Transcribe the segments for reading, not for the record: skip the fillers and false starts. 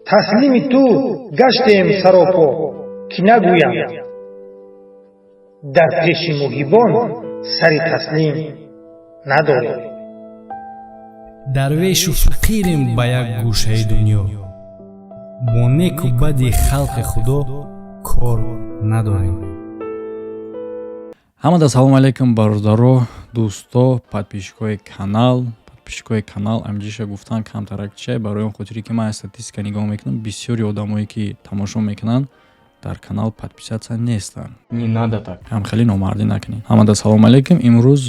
Таслими ту гаштем саропо, ки нагӯянд дар пеши муҳибон сари таслим надорем. Дарвешу фақирем ба як гӯшаи дунё, бо неку бади халқи Худо кор надорем. Ҳамада салому алайкум, бародаро, дӯсто, подписчикои канал. Подписчикои канал амҷиша гуфтан камтарак чия, барои он хотире ки ман статистика нигоҳ мекунам, бисёри одамое ки тамошо мекунанд, дар канал подписаться нестанд. Не надо так. Ҳам хеле номардӣ накунед. Ҳамада салому алайкум. Имрӯз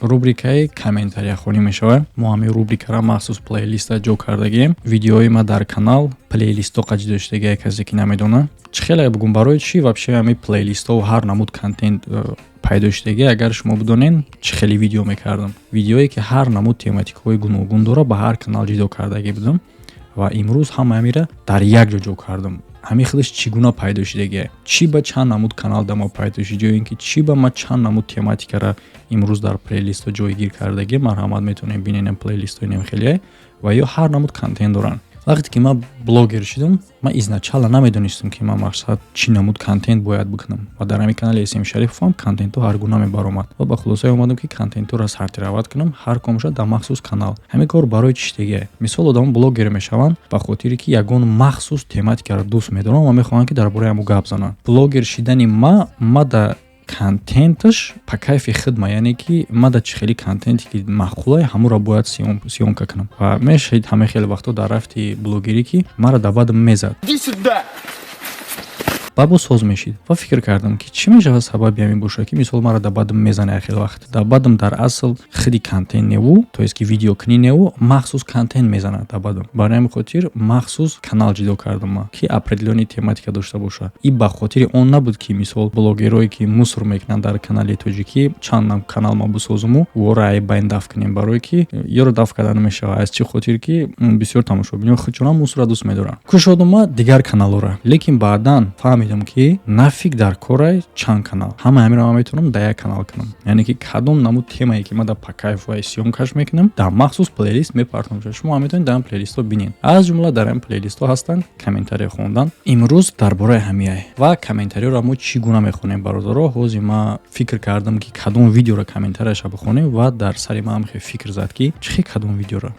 рубрикаи комментарияхонӣ мешавад. Мо ҳамин рубрикара махсус плейлиста ҷо кардагием. Видеои ма дар канал плейлистҳо қаҷи доштагия, касе ки намедонад. Чӣ хеле бугум, барои чӣ вообще ҳамин плейлистҳо ҳар намуд контент пайдо шудагӣ? Агар шумо бидонед, чӣ хеле видео мекардам, видеое ки ҳар намуд тематикаҳои гуногун дора, ба ҳар канал ҷидо кардагӣ будам ва имрӯз ҳама ҳамира дар як ҷо ҷо кардам. Ҳамин худаш чӣ гуна пайдо шудагия, чӣ ба чанд намуд канал да мо пайдо шуд, ё ин ки чӣ ба ма чанд намуд тематикара имрӯз дар плейлистҳо ҷойгир кардагӣ. Марҳамат, метавонем биненем плейлистҳои немхелие ва ё ҳар намуд контент доранд. Вақте ки ман блогер шудам, ман изначально намедонистам, ки ман мақсад чӣ намуд контент бояд бикунам ва дар ҳамин канали СМ Шарипов ҳам контентҳо ҳаргуна мебаромад ва ба хулосае омадам, ки контентҳоро сортировать кунам, ҳар комша дар махсус канал. Ҳамин кор барои чӣ шудагия? Мисол, одамо блогер мешаванд ба хотире ки ягон махсус тематикаро дӯст медоранд ва мехоҳанд, ки дар бораи ҳамон гап зананд. Блогер шидани ма да контенташ по кайфи хидма, яъне ки ма да чӣ хели контенте ки маъқулае, ҳамонро бояд съёмка кунам. Ва мешавид ҳамаи хеле вақтҳо дар рафти блогерӣ, ки маро дар бадам мезад ба боз соз мешид. Ва фикр кардам, ки чӣ мешавад сабаби ҳамин бошад, ки мисол маро дар бадам мезана хеле вақт. Дар бадам дар асл хиди контент неву, то есть ки видеокунӣ неву, махсус контент мезанад дар бадам. Барои ҳамин хотир махсус канал ҷидо кардам ма, ки определённый тематика дошта бошад. И ба хотири он набуд, ки мисол блогерое ки мусор мекунанд дар канали тоҷикӣ, чанд канал ма бисозуму ӯро ай байн дафт кунем, барое ки ёро дафт карда намешавад. Аз чӣ хотир ки бисёр тамошобиниҳо худшонам мусорро дӯст медоранд. Кушодум ма дигар каналҳоро, лекин баъдан фаҳмидам, ки нафиг дар корай чанд канал. Ҳама ҳаминро ман метавонам дар як канал кунам, яъне ки кадом намуд темае ки ман дар по кайфу съёмкаш мекунам, дар махсус плейлист мепартам. Шумо ҳам метавонед дар ин плейлистҳо бинед. Аз ҷумла дар ин плейлистҳо ҳастанд комментария хондан. Имрӯз дар бораи ҳамиай ва комментариёро мо чӣ гуна мехонем, бародаро. Ҳозир ман фикр кардам, ки кадом видеоро комментарияша бихонем, ва дар сари ман ҳам хеле фикр зад, ки чӣ хел кадом видеоро.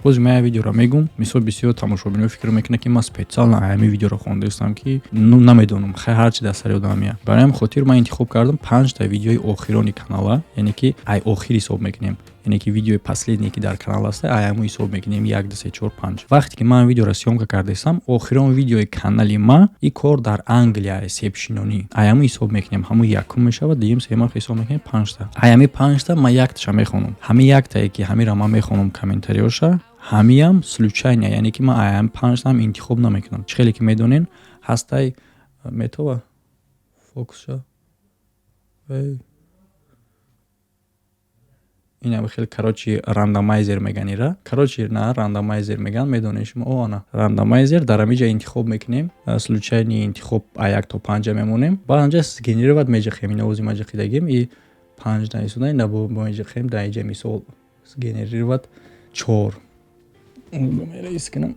Боз ман як видеоро мегум. Мисол, бисёр тамошобиниҳо фикр мекунанд, ки ман специально ҳамин видеоро хондаистам, ки ну намедонам, хай, ҳарчи дар сари одам меяд. Барои ҳамин хотир ман интихоб кардам панҷта видеои охирони канала, яъне ки ай охир ҳисоб мекунем, яъне ки видеои последние, ки дар канал аста, ай ҳамун ҳисоб мекунем: як, ду, се, чор, панҷ. Вақте ки ман видеоро съёмка кардаистам, охирон видеои канали ма и кор дар Англия, себшинонӣ, ай ҳамун ҳисоб мекунем. Ҳамун якум мешавад, дуюм, сеюм ҳисоб мекунем, панҷта. Ай ҳамин панҷта ман якташа мехонам. Ҳамин яктае ки ҳаминро ман мехонам, комментариёша ҳамиам случайно, яъне ки ман ай ҳамин панҷтаам интихоб намекунам. Чӣ хеле ки медонен, ҳастай метова фокусша. Эй, инам хеле, короче, рандомайзер меган ира, короче, на рандомайзер меган, медонед шумо. О, ана рандомайзер. Дар ҳамин ҷа интихоб мекунем, случайный интихоб, а як то панҷа мемонем. Баъд анҷа сгенерировать меҷахем. Ина ози маҷахидагим и панҷ наисуда, ина бо меҷахем дар инҷа, мисол, сгенерировать чор мераис кунам.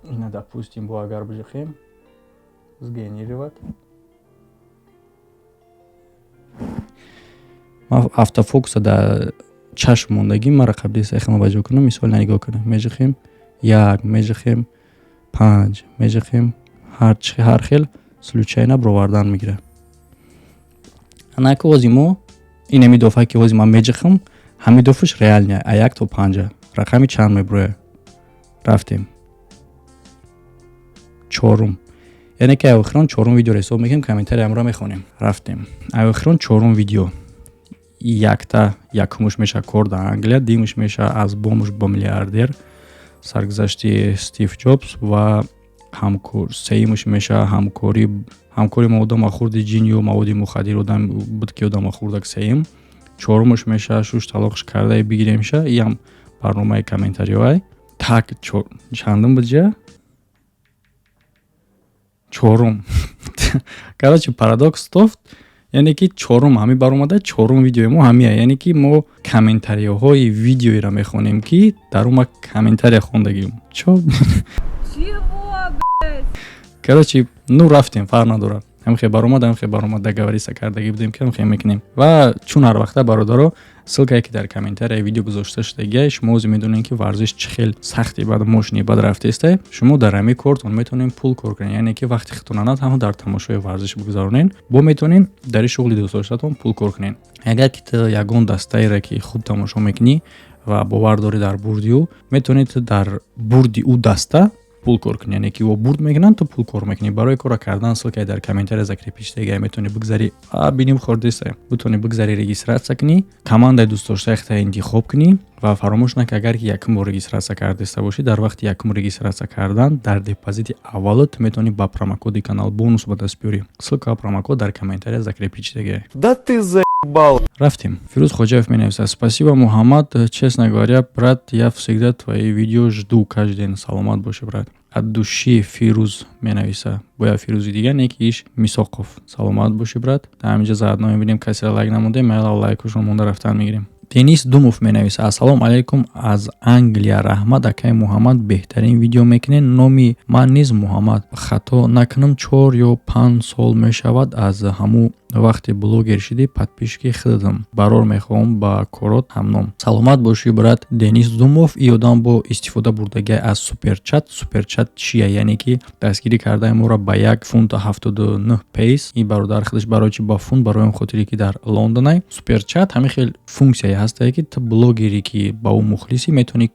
Ина, допустим, бо агар биҷахем, сгенерировать. Ман автофокуса дар чашм мондагӣ мара қабли сехама ба ҷо кунам. Мисол, нигоҳ кунам, меҷихем як, меҷихем панҷ, меҷихем ҳар хел случайно бировардан мегирад. Анака ози мо инами дофа, ки ози ман меҷихам, ҳамин дофаш реальный, а як то панҷа рақами чанд мебурояд? Рафтем, чорум, яъне ки охирон чорум видеоро ҳисоб мекунем, комментария ҳамро мехонем. Рафтем, охирон чорум видео. Якта якумуш меша кор дар Англия, дуюмуш меша аз бомж ба миллиардер, саргузашти Стив Ҷобс ва ҳамкор, сеюмуш меша ҳамкори ма хурди ҷин ё маводи мухаддир одам буд, ки одама хурдак, сеюм. Чорумуш меша шуш талоқш кардаи бигиремша, иам барномаи комментариҳоай. Так, чандум буд ҷа? Чорум. Короче, парадокс тофт, яъне ки чорум ҳамин баромада, чорум видеои мо ҳамия, яъне ки мо комментариҳои видеоеро мехонем, ки дар он ма комментария хондагим. Чо? Короче, ну, рафтем, фарқ надорад. Ҳамхе баромад, ҳамхе баромад, договориться кардагӣ будем, ки ҳамхе мекунем. Ва чун ҳар вақта, бародаро, ссылкае, ки дар комментарияи видео гузошта шудагия, шумо ози медонед, ки варзиш чӣ хел сахти баъд мошини бад рафтесте. Шумо дар ҳамин кортон метавонед пул кор кунед, яъне ки вақти худтона на танҳо дар тамошои варзиш бигузаронед, бо метавонед дар ин шуғли дӯстдоштатон пул кор кунед. Агар ки ту ягон дастаере, ки хуб тамошо мекунӣ ва бовар дорӣ дар бурди ӯ, метавонед дар бурди ӯ даста пул кор кунӣ, яъне ки ӯ бурд мекунанд, ту пул кор мекунӣ. Барои кора кардан ссылкае дар комментария закрепить шудагия, метавонӣ бигзари, биним хордеста, бутонӣ бигзари, регистрация кунӣ, командаи дӯстдоштаи худта интихоб кунӣ. Ва фаромӯш накун, агар ки якум бор регистрация кардаиста бошӣ, дар вақти якум регистрация кардан дар депозити аввалат метавонӣ ба промокоди канал бонус ба даст биёрӣ. Ссылка, промокод дар комментария закрепить шудагия. Да ты заебал. Рафтем. Фирӯз Хоҷаев менависад: «Спасибо, Муҳаммад. Честно говоря, брат, я всегда твои видео жду каждый день». Саломат бошӣ, брат, от души. Фирӯз менависа, бояд Фирӯзи дигар не, ки иш Мисоқов. Саломат бошӣ, брат. Дар ҳаминҷа заодно мебинем, касеро лайк намондем, майла лайкошон монда рафтан мегирем. Денис Думов менависа: «Ассалому алайкум аз Англия. Раҳмат, акаи Муҳаммад, беҳтарин видео мекунед. Номи ман низ Муҳаммад. Хато накунам, 4 ё 5 сол мешавад, аз ҳамун вақте блогер шудӣ, подписчики худатам. Барор мехоҳам ба корот, ҳамном». Саломат бошӣ, брат Денис Думов. И одам бо истифода бурдагиа аз суперчат. Суперчат чия? Яъне ки дастгирӣ кардаи моро ба 1 фунту 79 пейс. Ин бародар худаш барои чи ба фунт? Барои он хотире, ки дар Лондонай. Суперчат ҳамин хел функсияе ҳастае, ки ту блогере, ки ба ӯ мухлисӣ, метавонӣ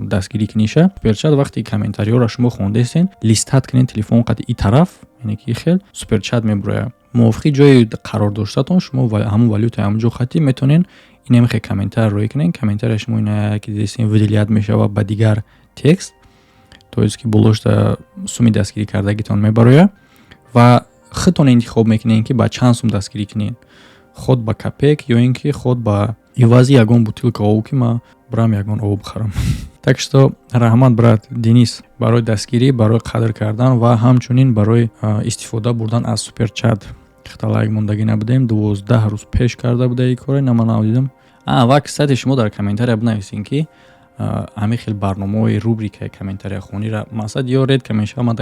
дастгирӣ куниша. Суперчат вақте комментариёро шумо хондастен, листать кунед телефон қати и тараф, яъне ки хел суперчат мебурояд. Мувофиқи ҷои қарор доштатон шумо ҳамун валютаи ҳамун ҷо хатӣ метавонед инамихе комментарий рӯй кунед. Комментария шумо ина ки дидестен, выделять мешавад ба дигар текст, то есть ки болошта суми дастгирӣ кардагитон мебарояд ва худтон интихоб мекунед, ки ба чанд сум дастгирӣ кунед: худ ба копек ё ин ки худ ба ивази ягон бутылка об, ки ман бирам ягон об бихарам. Так что раҳмат, брат Денис, барои дастгирӣ, барои қадр кардан ва ҳамчунин барои истифода бурдан аз суперчат. Хата лайк мондагӣ набудем, 12 рӯз пеш карда буда и кора, ина ман навдидам. Ва кстати, шумо дар комментария бинависед, ки ҳамин хел барномаҳои рубрикаи комментарияхонира, мақсад, ё редко мешавад, ман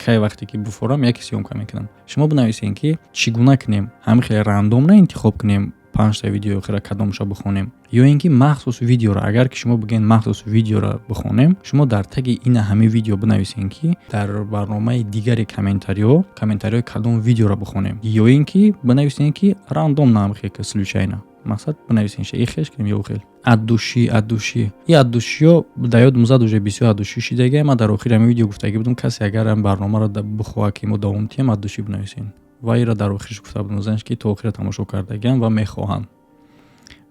кай вақте ки буфорам, яке съёмка мекунам. Шумо бинависед, ки чӣ гуна кунем: ҳамин хел рандомно интихоб кунем панҷта видеои охира, кадомша бихонем, ё ин ки махсус видеоро. Агар ки шумо бигӯед махсус видеоро бихонем, шумо дар таги ина ҳамин видео бинависед, ки дар барномаи дигари комментариҳо комментариҳои кадом видеоро бихонем, ё ин ки бинависед, ки рандомно, ҳамхел ки случайно, мақсад, бинависед, ша ихеш кунем ё хел. От души, от души. И от душиё да ёдам зад, уже бисёр от души шидагия. Ман дар охири ҳамин видео гуфтагӣ будам, касе агар ҳам барномаро бихоҳад, ки мо давом диҳем, от души бинависед. Ва ира дар охирш гуфта будам, занш ки то охира тамошо кардагиам ва мехоҳанд,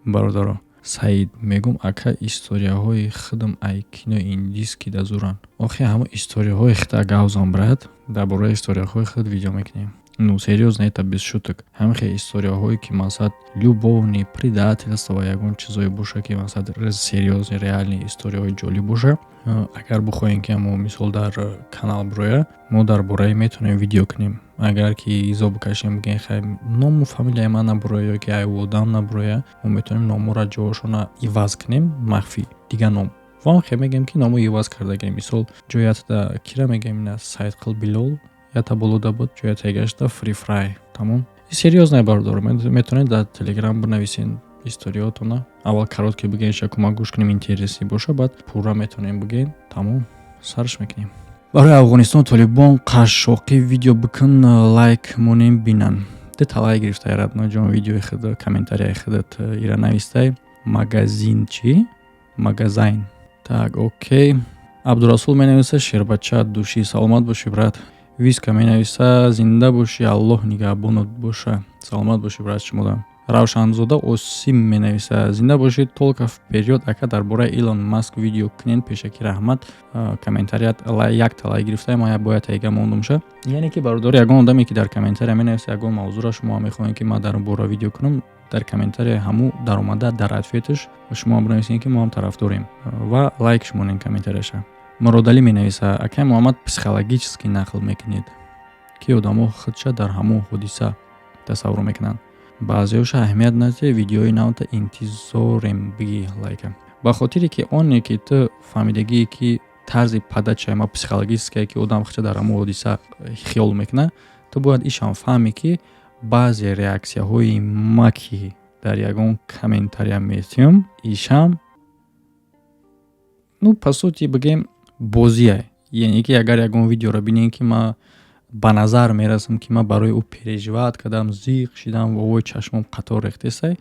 бародаро. Саид мегум: «Ака, историяҳои худам ай кинои индийский да зуранд». Охи, ҳамон историяҳои хита гавзам, брат, дар бораи историяҳои худ видео мекунем. Ну серьёзно, это без шуток. Ҳамин хел историяҳое, ки мақсад, любовный, предательство ва ягон чизое боша, ки мақсад, серьёзный, реальный историяҳои ҷолиб боша, агар бихоҳем, ки ҳамо мисол дар канал бироя, мо дар бораи метавонем видео кунем. Агар ки изо бикашем, бигӯем: «Хай, ному фамилияи ман набуроя» ё ки ай одам набуроя, мо метавонем номҳоро ҷоашона иваз кунем, махфӣ, дигар ном. Ва хе мегӯем, ки номо иваз кардагем. Мисол, ҷоятда кира мегӯем, ина Саидқул Билол ята болода буд, ҷоята гашта Фрифрай, тамом. Серьёзно, бародаро, метавонед дар Телеграм бинависед историётона. Аввал короткий бигӯен, ша кӯмак гӯш кунем, интересный боша, баъд пурра метавонем бигӯем. Тамом, сарш мекунем. Барои Афғонистон толибон қашшоқӣ видео бикун, лайк монем, бинан. Дута лайк гирифтай, Радноҷон, видеои худ, комментарияи худат ира навистай. Магазин чӣ? Магазайн. Так, окей. Абдурасул менависа: «Шербача, души». Саломат бошӣ, брат. Виска менависа: «Зинда бошӣ, Аллоҳ нигаҳбонот боша». Саломат бошӣ, брат, шумода. Равшанзода Осим менависа: «Зинда бошед, только вперёд. Ака, дар бораи Илон Маск видео кунен, пешакӣ раҳмат». Комментарият якта лайк гирифта, ман бояд тайга мондумша. Яъне ки, бародари, ягон одаме, ки дар комментария менависа ягон мавзӯъро, шумо мехоҳем, ки ман дар бора видео кунам, дар комментария ҳаму даромада, дар ответаш шумо бинависед, ки мо ҳам тарафдорем, ва лайк шумонем комментарияша. Муродалӣ менависа: «Акай Муҳаммад, психологически нақл мекунед, ки одамо худша дар ҳамон ҳодиса тасаввур мекунанд. Баъзеҳоша аҳамият надиҳ. Видеои навта интизорем». Биги лайка. Ба хотире ки оне ки ту фаҳмидагие, ки Тарзи подачаи ма психологическая, ки одам хача дар ҳамон ҳодиса хиёл мекунад, ту бояд ишам фаҳмӣ, ки баъзе реаксияҳои ма, ки дар ягон комментария метиҳам, ишам, ну, по сути, бигем, бозие. Яъне ки агар ягон видеоро бинем, ки ма ба назар мерасам, ки ман барои ӯ переживать кардам, зиқ шидам, вовои, чашмом қатор рехтесай,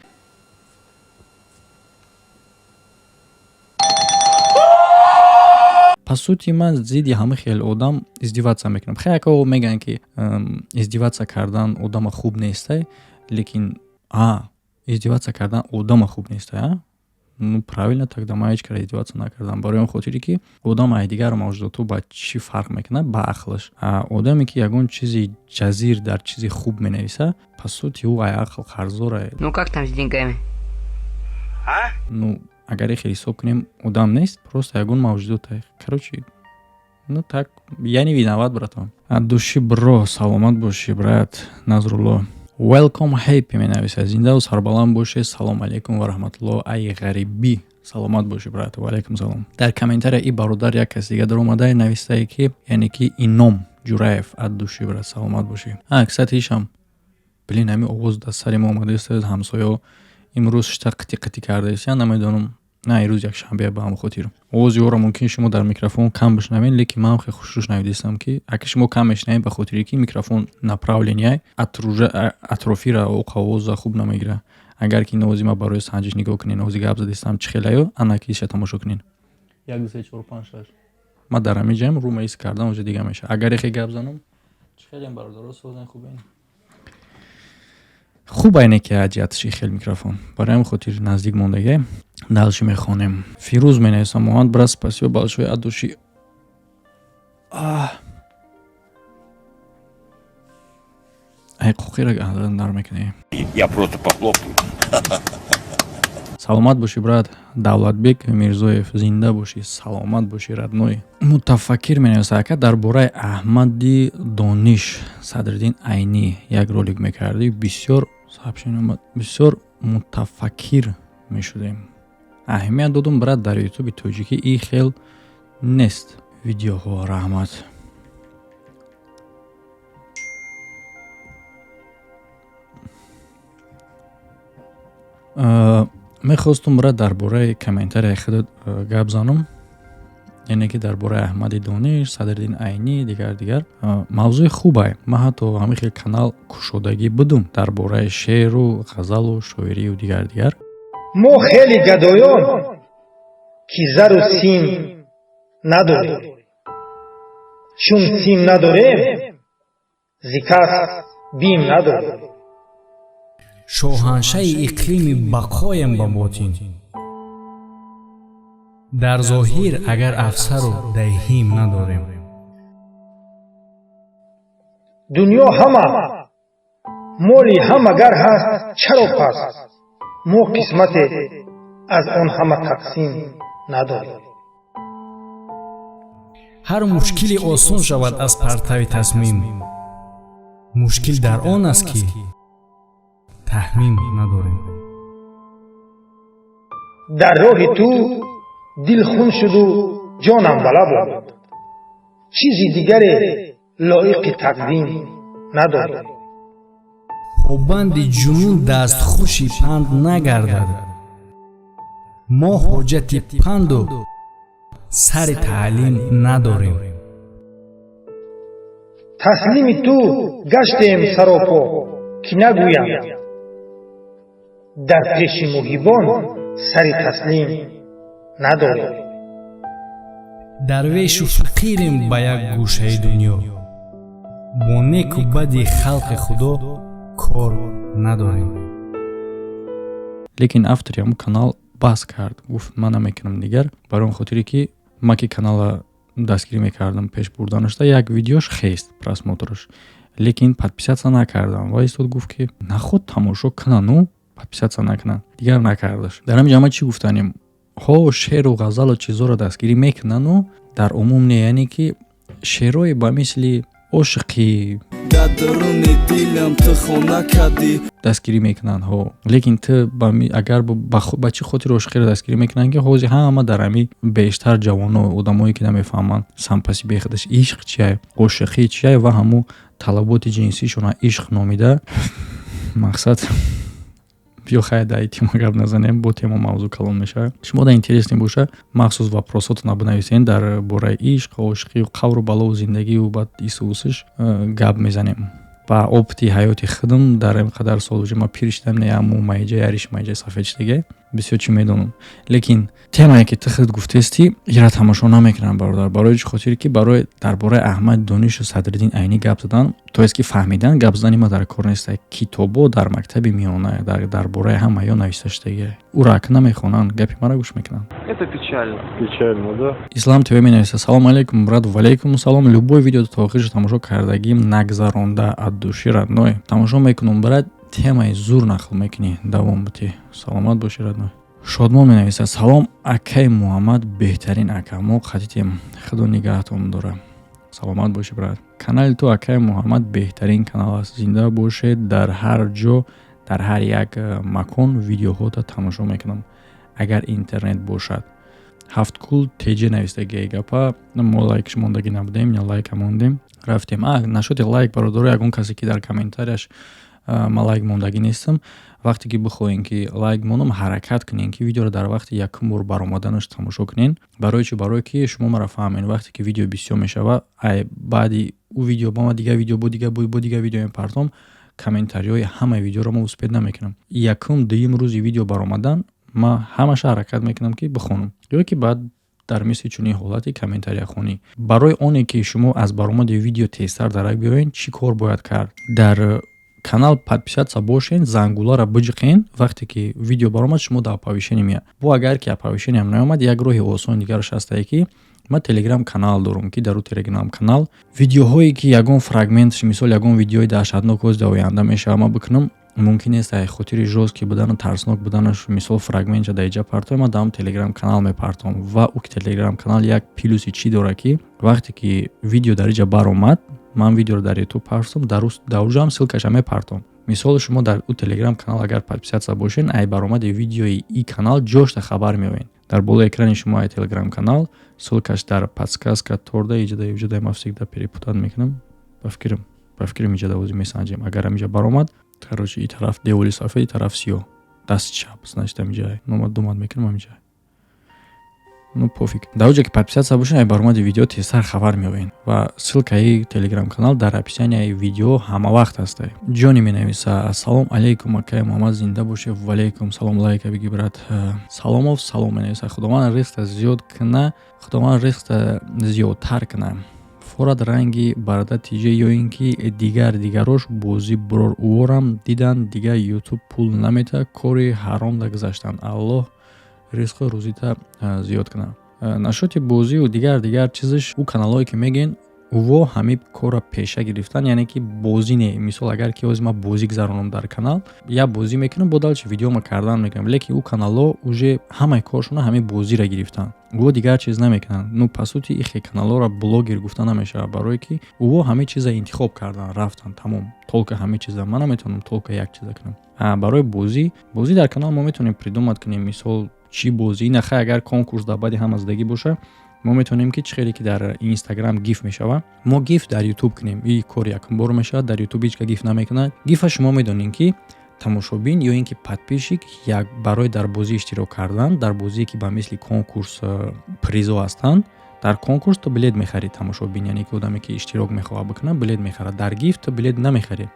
по сути, ман зидди ҳама хел одам издеваться мекунам. Хеле ако мегӯянд, ки издеваться кардан одама хуб нестай, лекин а издеваться кардан одама хуб нестай, а ну правильно, тогда ман ҳеҷ кара издеваться накардам, барои он хотире ки одам ай дигар мавҷудотҳо ба чӣ фарқ мекунад? Ба ақлаш. Одаме ки ягон чизи ҷазир дар чизи хуб менависа, по сути, ӯ ай ақл қарздора. Ну как там с деньгами? Ну, агар ихел ҳисоб кунем, одам нест, просто ягон мавҷудот. Короче, ну так, я не виноват, братан. От души, бро, саломат бошӣ, брат. Назрулло welcome happy менависад: зиндаву сарбаланд бошед, салом алейкум ва раҳматулло, ай ғарибӣ. Саломат бошӣ, брат, ва алейкум салом. Дар комментария и бародар як кас дига даромада навистае, ки яъне ки Ином Ҷураев. От души, брат, саломат бошӣ. А, кстати, ишам, блин, ҳамин овоз дар сари мо омадааст. Ҳамсоё имрӯз шта қити қити кардаистян, намедонам. На, ирӯз якшанбе, ба ҳамон хотир овози ӯро мумкин шумо дар микрофон кам бишнавед, лекин ман хеле хушрӯ шунавидистам, ки ака шумо кам мешунавед, ба хотире ки микрофон направления атрофира оқа овоза хуб намегира. Агар ки ин овози ма барои санҷиш нигоҳ кунед, овози гап задистам чӣ хелаё, ана ки иша тамошо кунед: як, ду, се, чор, панҷ, шаш. Ма дар ҳамин ҷаем рӯма ис кардам, уже дига мешавад. Агар эхе гап занам, чӣ хелем, бародаро, созен, хубен? Хуб, айне ки аҷиятши хел микрофон, барои ҳамин хотир наздик мондагӣ. Дальше мехонем. Фирӯз менависам: Муҳаммад брат, спасибо большое, от души. Ай, қоқира дар мекунӣ. Я просто похлопаю. Саломат бошӣ, брат. Давлатбек Мирзоев, зинда бошӣ, саломат бошӣ, родной. Мутафаккир менависад: ака, дар бораи Аҳмади Дониш, Садриддин Айнӣ як ролик мекардӣ, бисёр сообщение омад, бисёр мутафаккир мешудем. Аҳамият додум, брат, дар ютуби тоҷикӣ и хел нест видеоҳо. Раҳмат. Мехостум, брат, дар бораи комментарияи худат гап занам, яъне ки дар бораи Аҳмади Дониш, Садриддин Айнӣ, дигар дигар. Мавзӯи хубае. Ман ҳатто ҳамин хел канал кушодагӣ будум дар бораи шеъру ғазалу шоирию дигар дигар. Мо хеле гадоён, ки зару сим надорем, чун сим надорем, зи кас бим надорем. Шоҳаншаи иқлими бақоем ба ботин, дар зоҳир агар афсару даҳим надорем. Дунё ҳама моли ҳама гар ҳаст, чаро пас мо қисмате аз он ҳама тақсим надорем? Ҳар мушкиле осон шавад аз партави тасмим, мушкил дар он аст, ки таҳмим надорем. Дар роҳи ту дил хун шуду ҷонам балаб омад, чизи дигаре лоиқи тақдим надорем. Побанди ҷунун дастхуши панд нагардад, мо ҳоҷати панду сари таълим надорем. Таслими ту гаштем саропо, ки нагӯям, дар пеши муҳибон сари таслим надорем. Дарвешу фақирем ба як гӯшаи дунё, бо неку бади халқи худо кор надорем. Лекин автори ҳамун канал бас кард, гуфт, ман намекунам дигар, барои он хотире ки ман ки канала дастгирӣ мекардам, пеш бурданашда, як видеош хест просмотраш, лекин подписаться накардам ва истод, гуфт, ки наход тамошо кунану подписаться накунанд, дигар накардаш. Дар ҳамин ҷа ман чӣ гуфтанем? Ҳо, шеъру ғазалу чизоро дастгирӣ мекунану дар умум не, яъне ки шеърое ба мисли ошиқӣ. Дар даруни дилам ту хона кардӣ. Дастгирӣ мекунанд, ҳо, лекин ту агар ба чӣ хотир ошиқиро дастгирӣ мекунанд, ки ҳозир ҳама дар ҳами бештар ҷавоно, одамое ки намефаҳманд сампаси бехудаш ишқ чия, ошиқӣ чия, ва ҳамун талаботи ҷинсишона ишқ номида. Мақсад, биё, хай, дар тема гап назанем, бо тема мавзӯъ калон мешавад. Шумо да интересный боша, махсус вопросотона бинависен дар бораи ишқ, ошиқию қавру балову зиндагию баъд ису усиш гап мезанем. Ба опыти ҳаёти худам, дар ин қадар сол уже ма пир шудам, не аму майҷа яриш майҷа сафед шудага, бисёр чӣ медонам. Лекин темае ки ту худ гуфтести, ира тамошо намекунам, бародар. Барои чӣ хотире ки барои дар бораи Аҳмад Донишу Садриддин Айнӣ гап задан, то есть ки фаҳмидан, гап задани ма дар кор нест. Китобо дар мактаби миёна дар бораи ҳама ё нависта шудагия, ӯро ак намехонанд, гапи маро гӯш мекунанд. Это печально. Печально, да? Ислам ТВ менависа: «Салом алейкум, брат». Валейкум салом. «Любой видео то охирша тамошо кардагим, нагзаронда, от души, родной, тамошо мекунам. Брат, темаи зур нақл мекунӣ, давом бутӣ, саломат бошӣ, родной». Шодмон менависад: «Салом, акаи Муҳаммад, беҳтарин ака, мо қатитем, худо нигаҳатон дора». Саломат бошӣ, брат. «Канали ту, акаи Муҳаммад, беҳтарин канал аст, зинда бошед. Дар ҳар ҷо, дар ҳар як макон видеоҳота тамошо мекунам, агар интернет бошад». Ҳафткул теҷе навистагии гапа, мо лайкш мондагӣ набудем, я лайка мондем, рафтем. А нашоди лайк, бародаро, ягон касе ки дар комментарияш ма лайк мондагӣ нестам, вақте ки бихоҳем ки лайк монам, ҳаракат кунем ки видеоро дар вақти якум бор баромаданаш тамошо кунен. Барои чӣ? Барое ки шумо маро фаҳмед. Вақте ки видео бисёр мешава, ай баъди ӯ видео ба ма дигар видео, бо дигар, бо дигар видео мепартом, комментариҳои ҳамаи видеоро ма успеть намекунам. Якум, дуюм рӯзи видео баромадан ма ҳамаша ҳаракат мекунам ки бихонам, ё ки баъд дар мисли чунин ҳолати комментарияхонӣ. Барои оне ки шумо аз баромади видео тезтар дарак биёед, чӣ кор бояд кард? Дар канал подписаться бошен, зангуларо биҷиқен. Вақте ки видео баромад, шумо дар оповещение меяд. Бо агар ки оповещениям наомад, як роҳи осон дигараш ҳастае, ки ман телеграм канал дорам, ки дар ӯ телеграм канал видеоҳое ки ягон фрагментш, мисол, ягон видеои даҳшатнок ҳоз дар оянда мешава, ман бикунам, мумкин нест ай хотири жёсткий будану тарснок буданаш, мисол, фрагментша дар иҷа партоем, ман дар телеграм канал мепартом. Ва ӯ телеграм канал як плюси чӣ дорад, ки вақте ки видео дар иҷа баромад, ман видеоро дар ютуб партом, дар уҷаам ссылкаша мепартом. Мисол, шумо дар ӯ телеграм канал агар подписаться бошен, ай баромади видеои и канал ҷошта хабар меоед. Дар болои экрани шумо ай телеграм канал ссылкаш дар подсказка торда иҷада иҷада, ма всегда перепутать мекунам. Ба фикрам иҷада ози месанҷем, агар амиҷа баромад. Короче, и тараф деволи сафед, и тараф сиёҳ, даст чап, значит, амиҷа номад думад мекунам, амиҷа. Ну, пофиг. Дар оҷа ки подписаться бошен, ай баромади видео тезтар хабар меоед ва ссылкаи телеграм канал дар описанияи видео ҳама вақт ҳастай. Ҷони менависа: «Ассалому алайкум, акаи Муҳаммад, зинда бошед». Валейкум салом, лайка биги, брат. Саломов салом менависа: «Худованд ризқта зиёд куна, Худованд ризқта зиёдтар куна. Форад ранги барда тиҷа ё ин ки дигар дигарош бозӣ бурор, уворам дидан, дигар ютуб пул намета, кори ҳаром дагузаштанд. Аллоҳ ризқу рӯзита зиёд кунад». Нашоти бозию дигар дигар чизаш, ӯ каналҳое ки мегӯен, ӯво ҳамин корро пеша гирифтан, яъне ки бозӣ не. Мисол, агар ки ҳозир ман бозӣ гузаронам дар канал, як бозӣ мекунам, бо дальше видеома кардан мекунам. Лекин ӯ каналҳо уже ҳамаи коршона ҳамин бозиро гирифтанд, ӯво дигар чиз намекунанд. Ну, по сути, ихе каналҳоро блогер гуфта намешавад, барое ки ӯво ҳамин чиза интихоб кардан, рафтан, тамом, только ҳамин чиза. Ман наметавонам только як чиза кунам. Барои бозӣ дар канал мо метавонем придумать кунем, мисол, чӣ бозӣ нахай. Агар конкурс дар баъди ҳама задагӣ боша, мо метавонем ки чӣ хеле ки дар инстаграм гиф мешава, мо гиф дар ютуб кунем. И кор якум бор мешавад, дар ютуб ҳеҷ ка гиф намекунад. Гифа шумо медонем ки тамошобин ё ин ки подписчик як барои дар бозӣ иштирок кардан, дар бозие ки ба мисли конкурс призо ҳастанд. Дар конкурс ту билет мехарӣ, тамошобин, яъне ки одаме ки иштирок мехоҳад бикунад, билет мехарад. Дар гиф ту билет намехарӣ,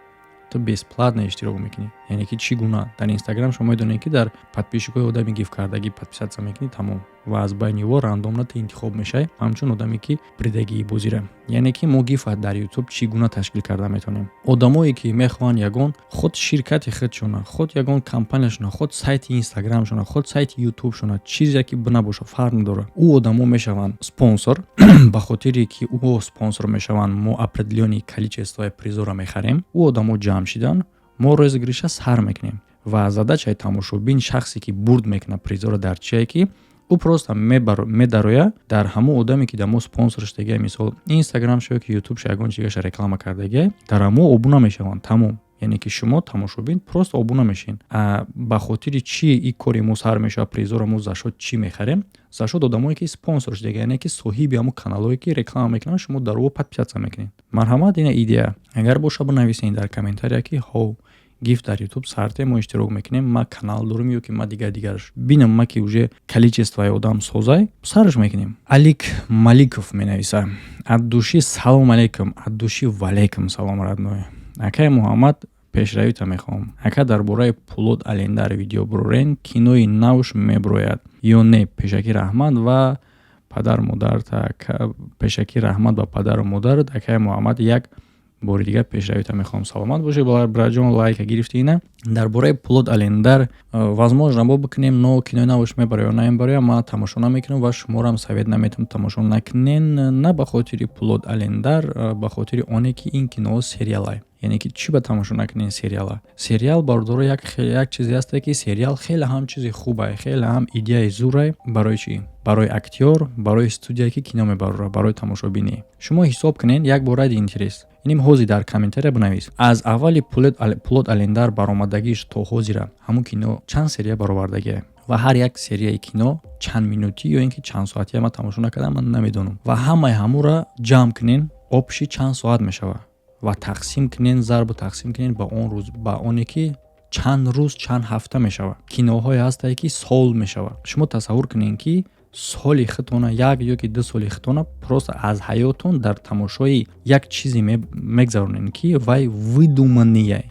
ту бесплатно иштирок мекунӣ. Яъне ки чӣ гуна? Дар инстаграм шумо медонед, ки дар подписчикҳои одами гифкардагӣ подписаться мекунӣ, тамом, ва аз байни ӯ рандомно ту интихоб мешавӣ ҳамчун одаме ки придагии бозира. Яъне ки мо гифа дар ютуб чӣ гуна ташкил карда метавонем? Одамое ки мехоҳанд ягон худ ширкати худшона, худ ягон компанияшона, худ сайти инстаграмшона, худ сайти ютубшона, чизе ки набошад, фарқ надорад, ӯ одамо мешаванд спонсор. Ба хотире ки ӯ спонсор мешаванд, мо определённый количествои призора мехарем. Ӯ одамо ҷамъ шидан, мо розыгрыша сар мекунем ва задачаи тамошобин, шахсе ки бурд мекунад призора, дар чие ки Ӯ просто медароя дар ҳамон одаме, ки дар мо спонсор шудагия, мисол, Инстаграмшо ё ки Ютубшо, ягон чигаша реклама кардагия, дар ҳамо обуна мешаванд, тамом. Яъне ки шумо, тамошобин, просто обуна мешин. Ба хотири чӣ и кори мо сар мешавад? Призоро мо за счёт чӣ мехарем? За счёт одамое, ки спонсор шудага, яъне ки соҳиби ҳамон каналҳое, ки реклама мекунанд, шумо дар ӯ подписаться мекунед. Марҳамат, ина идея. Агар боша, бинависед дар комментария, ки ҳов, гифт дар Ютуб сарте, мо иштирок мекунем, ма канал дорем ё ки ма дигар дигараш бинам, ма ки уже количествои одам созай, сараш мекунем. Алик Маликов менависа: от души салом алейкум. От души валейкум салом, родной. Акай Муҳаммад, пешравита мехоҳам. Ака, дар бораи Пулод Алендар видео бурорен, кинои навш мебурояд ё не? Пешакӣ раҳмат ва падару модарта, пешакӣ раҳмат ба падару модарат. Акай Муҳаммад, як бори дигар пешравита мехоҳам, саломат бошед, браҷон. Лайка гирифти. Ина дар бораи Пулод Алендар возможно мо бикунем, но кинои навш мебароя ё намебароя, ман тамошо намекунам ва шуморо совет наметам тамошо накунен. На ба хотири Пулод Алендар, ба хотири оне ки ин киноҳо сериалай. Яъне ки чӣ ба тамошо накунен сериала? Сериал, бародаро, як чизе ҳасте, ки сериал хеле ҳам чизи хубае, хеле ҳам идеяи зурай. Барои чӣ? Барои актёр, барои студия, ки кино мебарора, барои тамошобинӣ. Шумо ҳисоб кунен, як бор ради интерес, иним ҳозир дар комментария бинавис: аз аввали Пулод Алендар баромадагиш то ҳозира ҳамун кино чанд серия баровардагие ва ҳар як серияи кино чанд минутӣ ё ин ки чанд соатия. Ман тамошо накардам, ман намедонам. Ва ҳамаи ҳамура ҷамъ кунен, общий чанд соат мешавад ва тақсим кунен, зарбу тақсим кунен ба он рӯз, ба оне ки чанд рӯз, чанд ҳафта мешавад. Киноҳое ҳастае, ки сол мешавад. Шумо тасаввур кунед, ки соли худтона, як ё ки 2 соли худтона просто аз ҳаётон дар тамошои як чизе мегзаронед, ки вай выдуманный.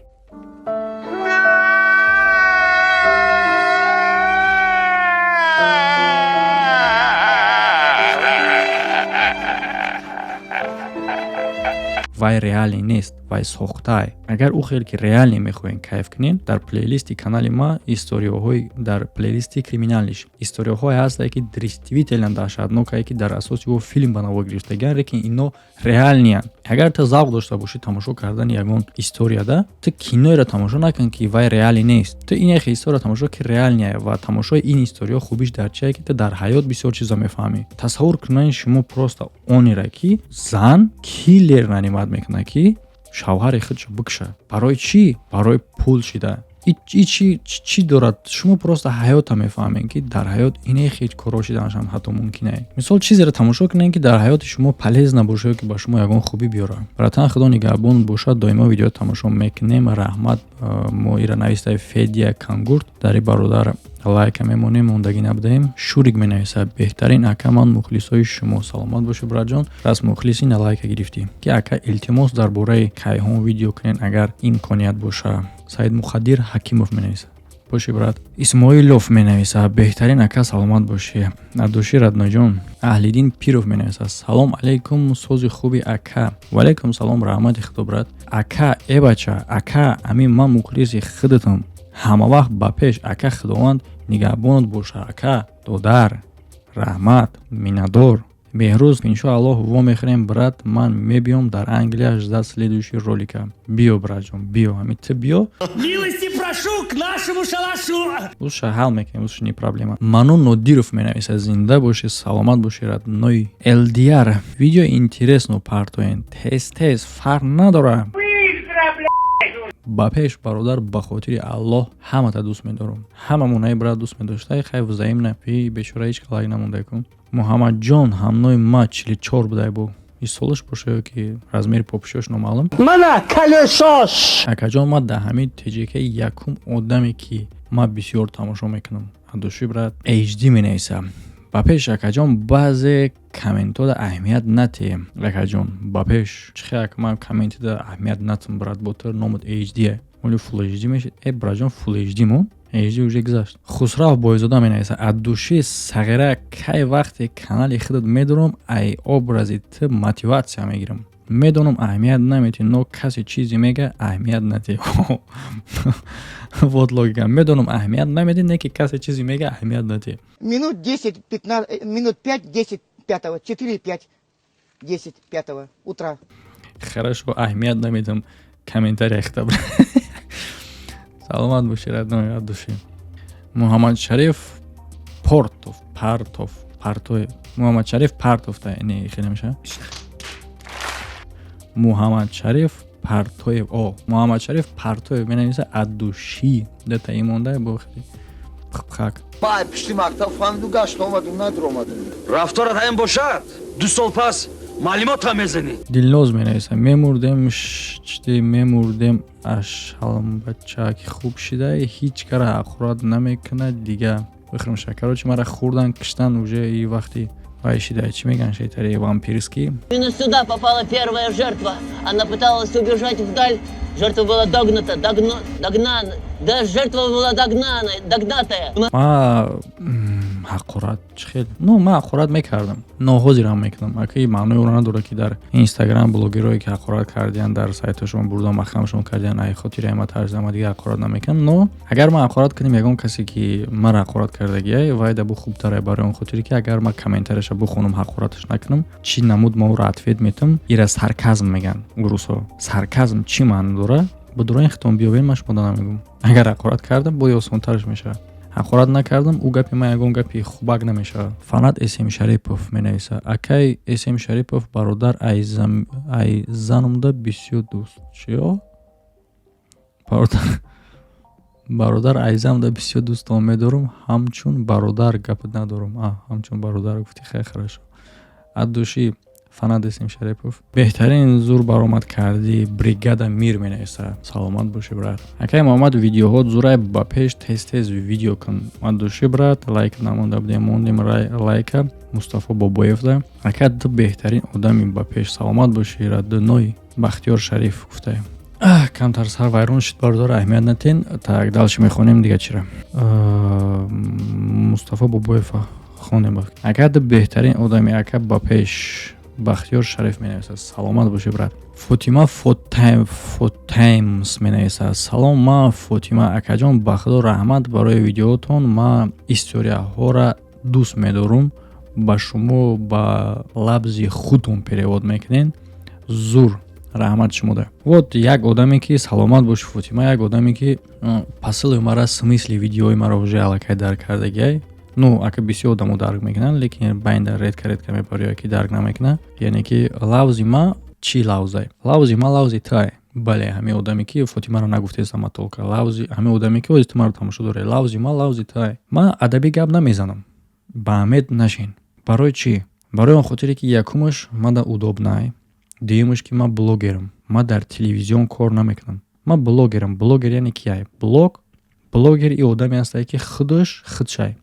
Вай реалӣ нест, вай сохтае. Агар ӯ хел ки реалӣ мехоҳем кайф кунем, дар плейлисти канали ма историяҳои, дар плейлисти криминалиш историяҳое ҳастае, ки действительно даҳшатнокае, ки дар асоси ӯ филм ба навор гирифтагиан, лекин ино реальный анд. Агар ту завқ дошта бошӣ тамошо кардани ягон историяда, ту киноеро тамошо накун, ки вай реалӣ нест. Ту ин яхе история тамошо, ки реальный я. Ва тамошои ин историё хубиш дар чие? Ки ту дар ҳаёт бисёр чизо мефаҳмӣ. Тасаввур кунед шумо просто онеро, ки зан киллер нанимать мекунад, ки шавҳари худшо бикушад. Барои чӣ? Барои пул шида. И чӣ дорад? Шумо просто ҳаёта мефаҳмед, ки дар ҳаёт ине хел корҳо шиданашам ҳатто мумкин е. Мисол, чизеро тамошо кунед, ки дар ҳаёти шумо полезно боша ё ки ба шумо ягон хубӣ биёрад. Братан, Худо нигаҳбон бошад, доимо видео тамошо мекунем, раҳмат. Мо ира навистаи Федия Кангурт, дар и бародар лайка мемонем, мондагӣ набудаем. Шурик менависад: беҳтарин ака, ман мухлисои шумо. Саломат бошед, братҷон, рас мухлиси, на лайка гирифтӣ. Ки ака, илтимос, дар бораи кайҳон видео кунед, агар имконият боша. Саидмуқаддир Ҳакимов менависад: боши, брат. Исмоилов менависад: беҳтарин ака, саломат бошӣ, от души, родной ҷон. Аҳлиддин Пиров менависад: салом алейкум, сози хуби ака. Ваалейкум салом, раҳмати худо, брат. Ака, э бача, ака, амин, ман мухлиси худатам, ҳамавақт ба пеш, ака, Худованд нигаҳбонат боша, ака, додар, раҳмат, миннатдор. Беҳрӯз, иншоаллоҳ, вомехӯрем, брат, ман мебиём дар Англия, ждать следующий ролика. Биё, братҷон, биё, ҳами ту биё. Милости прошу к нашему шалашу. Уша ҳал мекунем, уша не проблема. Ману Нодиров менависад: зинда бошӣ, саломат бошӣ, родной. Элдияр, видео интересно партоен, тез тез, фарқ надора. Ба пеш, бародар, ба хотири Аллоҳ, ҳамата дӯст медорам. Ҳамамонаи брат дӯст медоштай, хай, взаимно. И бечора ҳеч лайк намондай ку. Муҳаммадҷон ҳамнои ма 44 будай, бо солаш боша ё ки размери попишош номаълум. Мана калесош. Акаҷон, ма дар ҳамин ТЖК якум одаме, ки ман бисёр тамошо мекунам. От души, брат. HD менависам: ба пеш, акаҷон, баъзе комментода аҳамият натиҳем. Акаҷон, ба пеш. Чихе ман комментида аҳамият натам, брат? Бо ту номат HD, оли Full HD мешид. Э, братҷон, Full HD мон, HD уже гузашт. Хусрав Бойзода менависад: от души, сағира, кай вақте канали худат медорам, ай образи ту мотиватсия мегирам. Медонам, аҳамият наметиҳ, но касе чизе мега, аҳамият натиҳ. Вот логика: медонам, аҳамият наметиҳ, не ки касе чизе мега, аҳамият натиҳ. Минут 10, 15, минут 5, 10, 5, 4, 5, 10, 5 утра. Хорошо, аҳамият намедам комментария хитаб. Саломат бошӣ, родной, от души. Муҳаммадшариф Портов. Партов, Партоев, Муҳаммадшариф Партовта. Не, хеле мешавад. Муҳаммадшариф Партоев, о, Муҳаммадшариф Партоев менависа: «От души», дата имонда бо хеле пхпхак. Ман пишти мактаб фаҳмиду гашт омадум, надуромадум. Рафторат ҳамин бошад, 2 сол пас маълумотам мезанӣ. Дилноз менависа: «Мемурдем чти, мемурдем, ашалмбачаки хуб шида, ҳеҷ кара ҳақорат намекунад дига, бихӯрам ша». Короче, мара хӯрдан, киштан, уже и вақти вай шида, чӣ меган, шайтари вампирский. Именно сюда попала первая жертва. Она пыталась убежать вдаль. Жертва была догната, догно, догнана. Да, жертва была догнана, догнатая. Ма ҳақорат чӣ хел? Ну, ман ҳақорат мекардам, но ҳозирам мекунам. Ака, маънои онро надорад, ки дар Инстаграм блогерое ки ҳақорат кардиян, дар сайташон бурдан, маҳкамашон кардиян, ай хотири ама тарзама дига ҳақорат намекунам. Но агар ман ҳақорат кунем, ягон касе ки мара ҳақорат кардагиай, вай да бу хубтарай, барои он хотире ки агар ман комментарияша бухонам, ҳақораташ накунам, чӣ намуд ма ӯро ответ метам. Ира сарказм меган урусҳо. Сарказм чӣ маъно дорад, будуроин хитон биёбен, ман шумо намегӯм. Агар ҳақорат кардам, бои осонтараш мешавад. Ҳақорат накардам, ӯ гапи ман ягон гапи хубак намешавад. Фанат Эсем Шарипов менависа: «Акай Эсем Шарипов, бародар, ай занумда бисёр дӯст чиё, бародар, айзамда бисёр дӯстон медорам, ҳамчун бародар гап надорам». А ҳамчун бародар гуфти, хеле хорошо, от души. Фанат Эсем Шарипов, беҳтарин, зур баромад кардӣ, бригада мир менависа. Саломат бошӣ, брат. Акай Муҳаммад, видеоҳо зурай, ба пеш, тез тез видео кун. От души, брат. Лайк намонда будем, мондем лайка. Мустафо Бобоевда: «Ака, ту беҳтарин одами, ба пеш, саломат бошӣ, раддуной». Бахтиёр Шариф гуфтаем. Камтар сар вайрон шуд, бародар, аҳамият натен. Так, дальше мехонем дига чира. Мустафо Бобоев хонем. «Ака, ту беҳтарин одами, ака, ба пеш», Бахтиёр Шариф менависад. Саломат бошӣ, брат. Фотима Фотаймс менависад: «Салом, ман Фотима. Акаҷон, ба худо раҳмат барои видеотон, ман историяҳоро дӯст медорум, ба шумо ба лабзи худтон перевод мекунед, зур, раҳмат шумода». Вот як одаме ки, саломат бошӣ, Фотима, як одаме ки посыли мара, смысли видеои маро уже аллакай дарк кардагиай. Ну, ака, бисёр одамо дарк мекунанд, лекин байнда редко редко мебарёя ки дарк намекунад. Яъне ки лавзи ма чӣ лавзай? Лавзи ма лавзи тай. Бале, ҳамин одаме ки Фотимаро нагуфтесам, толка лавзи ҳамин одаме ки ози ту маро тамошо дорӣ, лавзи ма лавзи тай. Ман адабӣ гап намезанам, ба амед нашин. Барои чӣ? Барои он хотире ки якумаш, мада удобно, дуюмаш, ки ман блогерам, ман дар телевизион кор намекунам, ман блогерам. Блогер яъне кияй? Блог, блогер и одаме ҳастае, ки худаш худшай,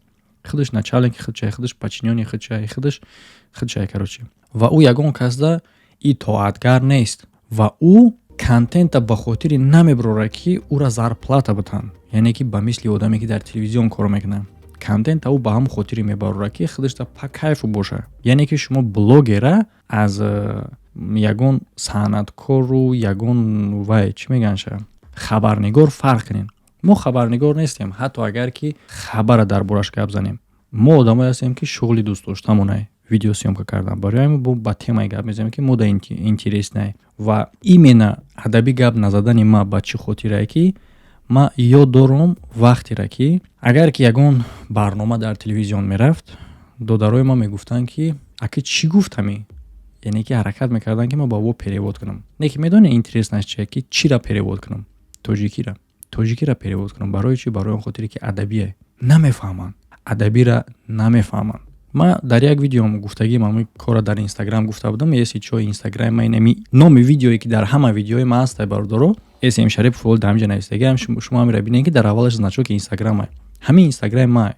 худаш начальники худшай, худаш подчинённый худшай, худаш худшай, короче. Ва ӯ ягон касда итоатгар нест ва ӯ контента ба хотири намебарорад, ки ӯра зарплата битанд, яъне ки ба мисли одаме, ки дар телевизион кор мекунад. Контента ӯ ба ҳамон хотире мебарорад, ки худашда по кайфу бошад. Яъне ки шумо блогера аз ягон санъаткору ягон вай, чӣ меганша, хабарнигор фарқ кунем. Мо хабарнигор нестем, ҳатто агар ки хабара дар бораш гап занем. Мо одамое ҳастем, ки шуғли дӯст доштамонай видеосъёмка кардан. Барои ҳамин бо ба темае гап мезанем, ки мода интересный. Ва именно адабӣ гап назадани ма ба чӣ хотирае, ки ман ёд дорам вақтеро, ки агар ки ягон барнома дар телевизион мерафт, додарои ман мегуфтанд, ки ака, чӣ гуфтами? Яъне ки ҳаракат мекарданд, ки ман ба во перевод кунам. Не ки медонӣ интересно чие, ки чиро перевод кунам? Тоҷикира, тоҷикиро перевод кунам. Барои чӣ? Барои он хотире ки адабие намефаҳманд, адабиро намефаҳманд. Ман дар як видеом гуфтагим, ҳамин корро дар Инстаграм гуфта будам. Если чо, Инстаграм ма инами номи видеое, ки дар ҳама видеои ма ҳаста, бародаро, Эсм Шарипов дар ҳаминҷа навистагиам. Шумо ҳамира бинед, ки дар аввалаш значоки Инстаграм. Ҳамин Инстаграми ма.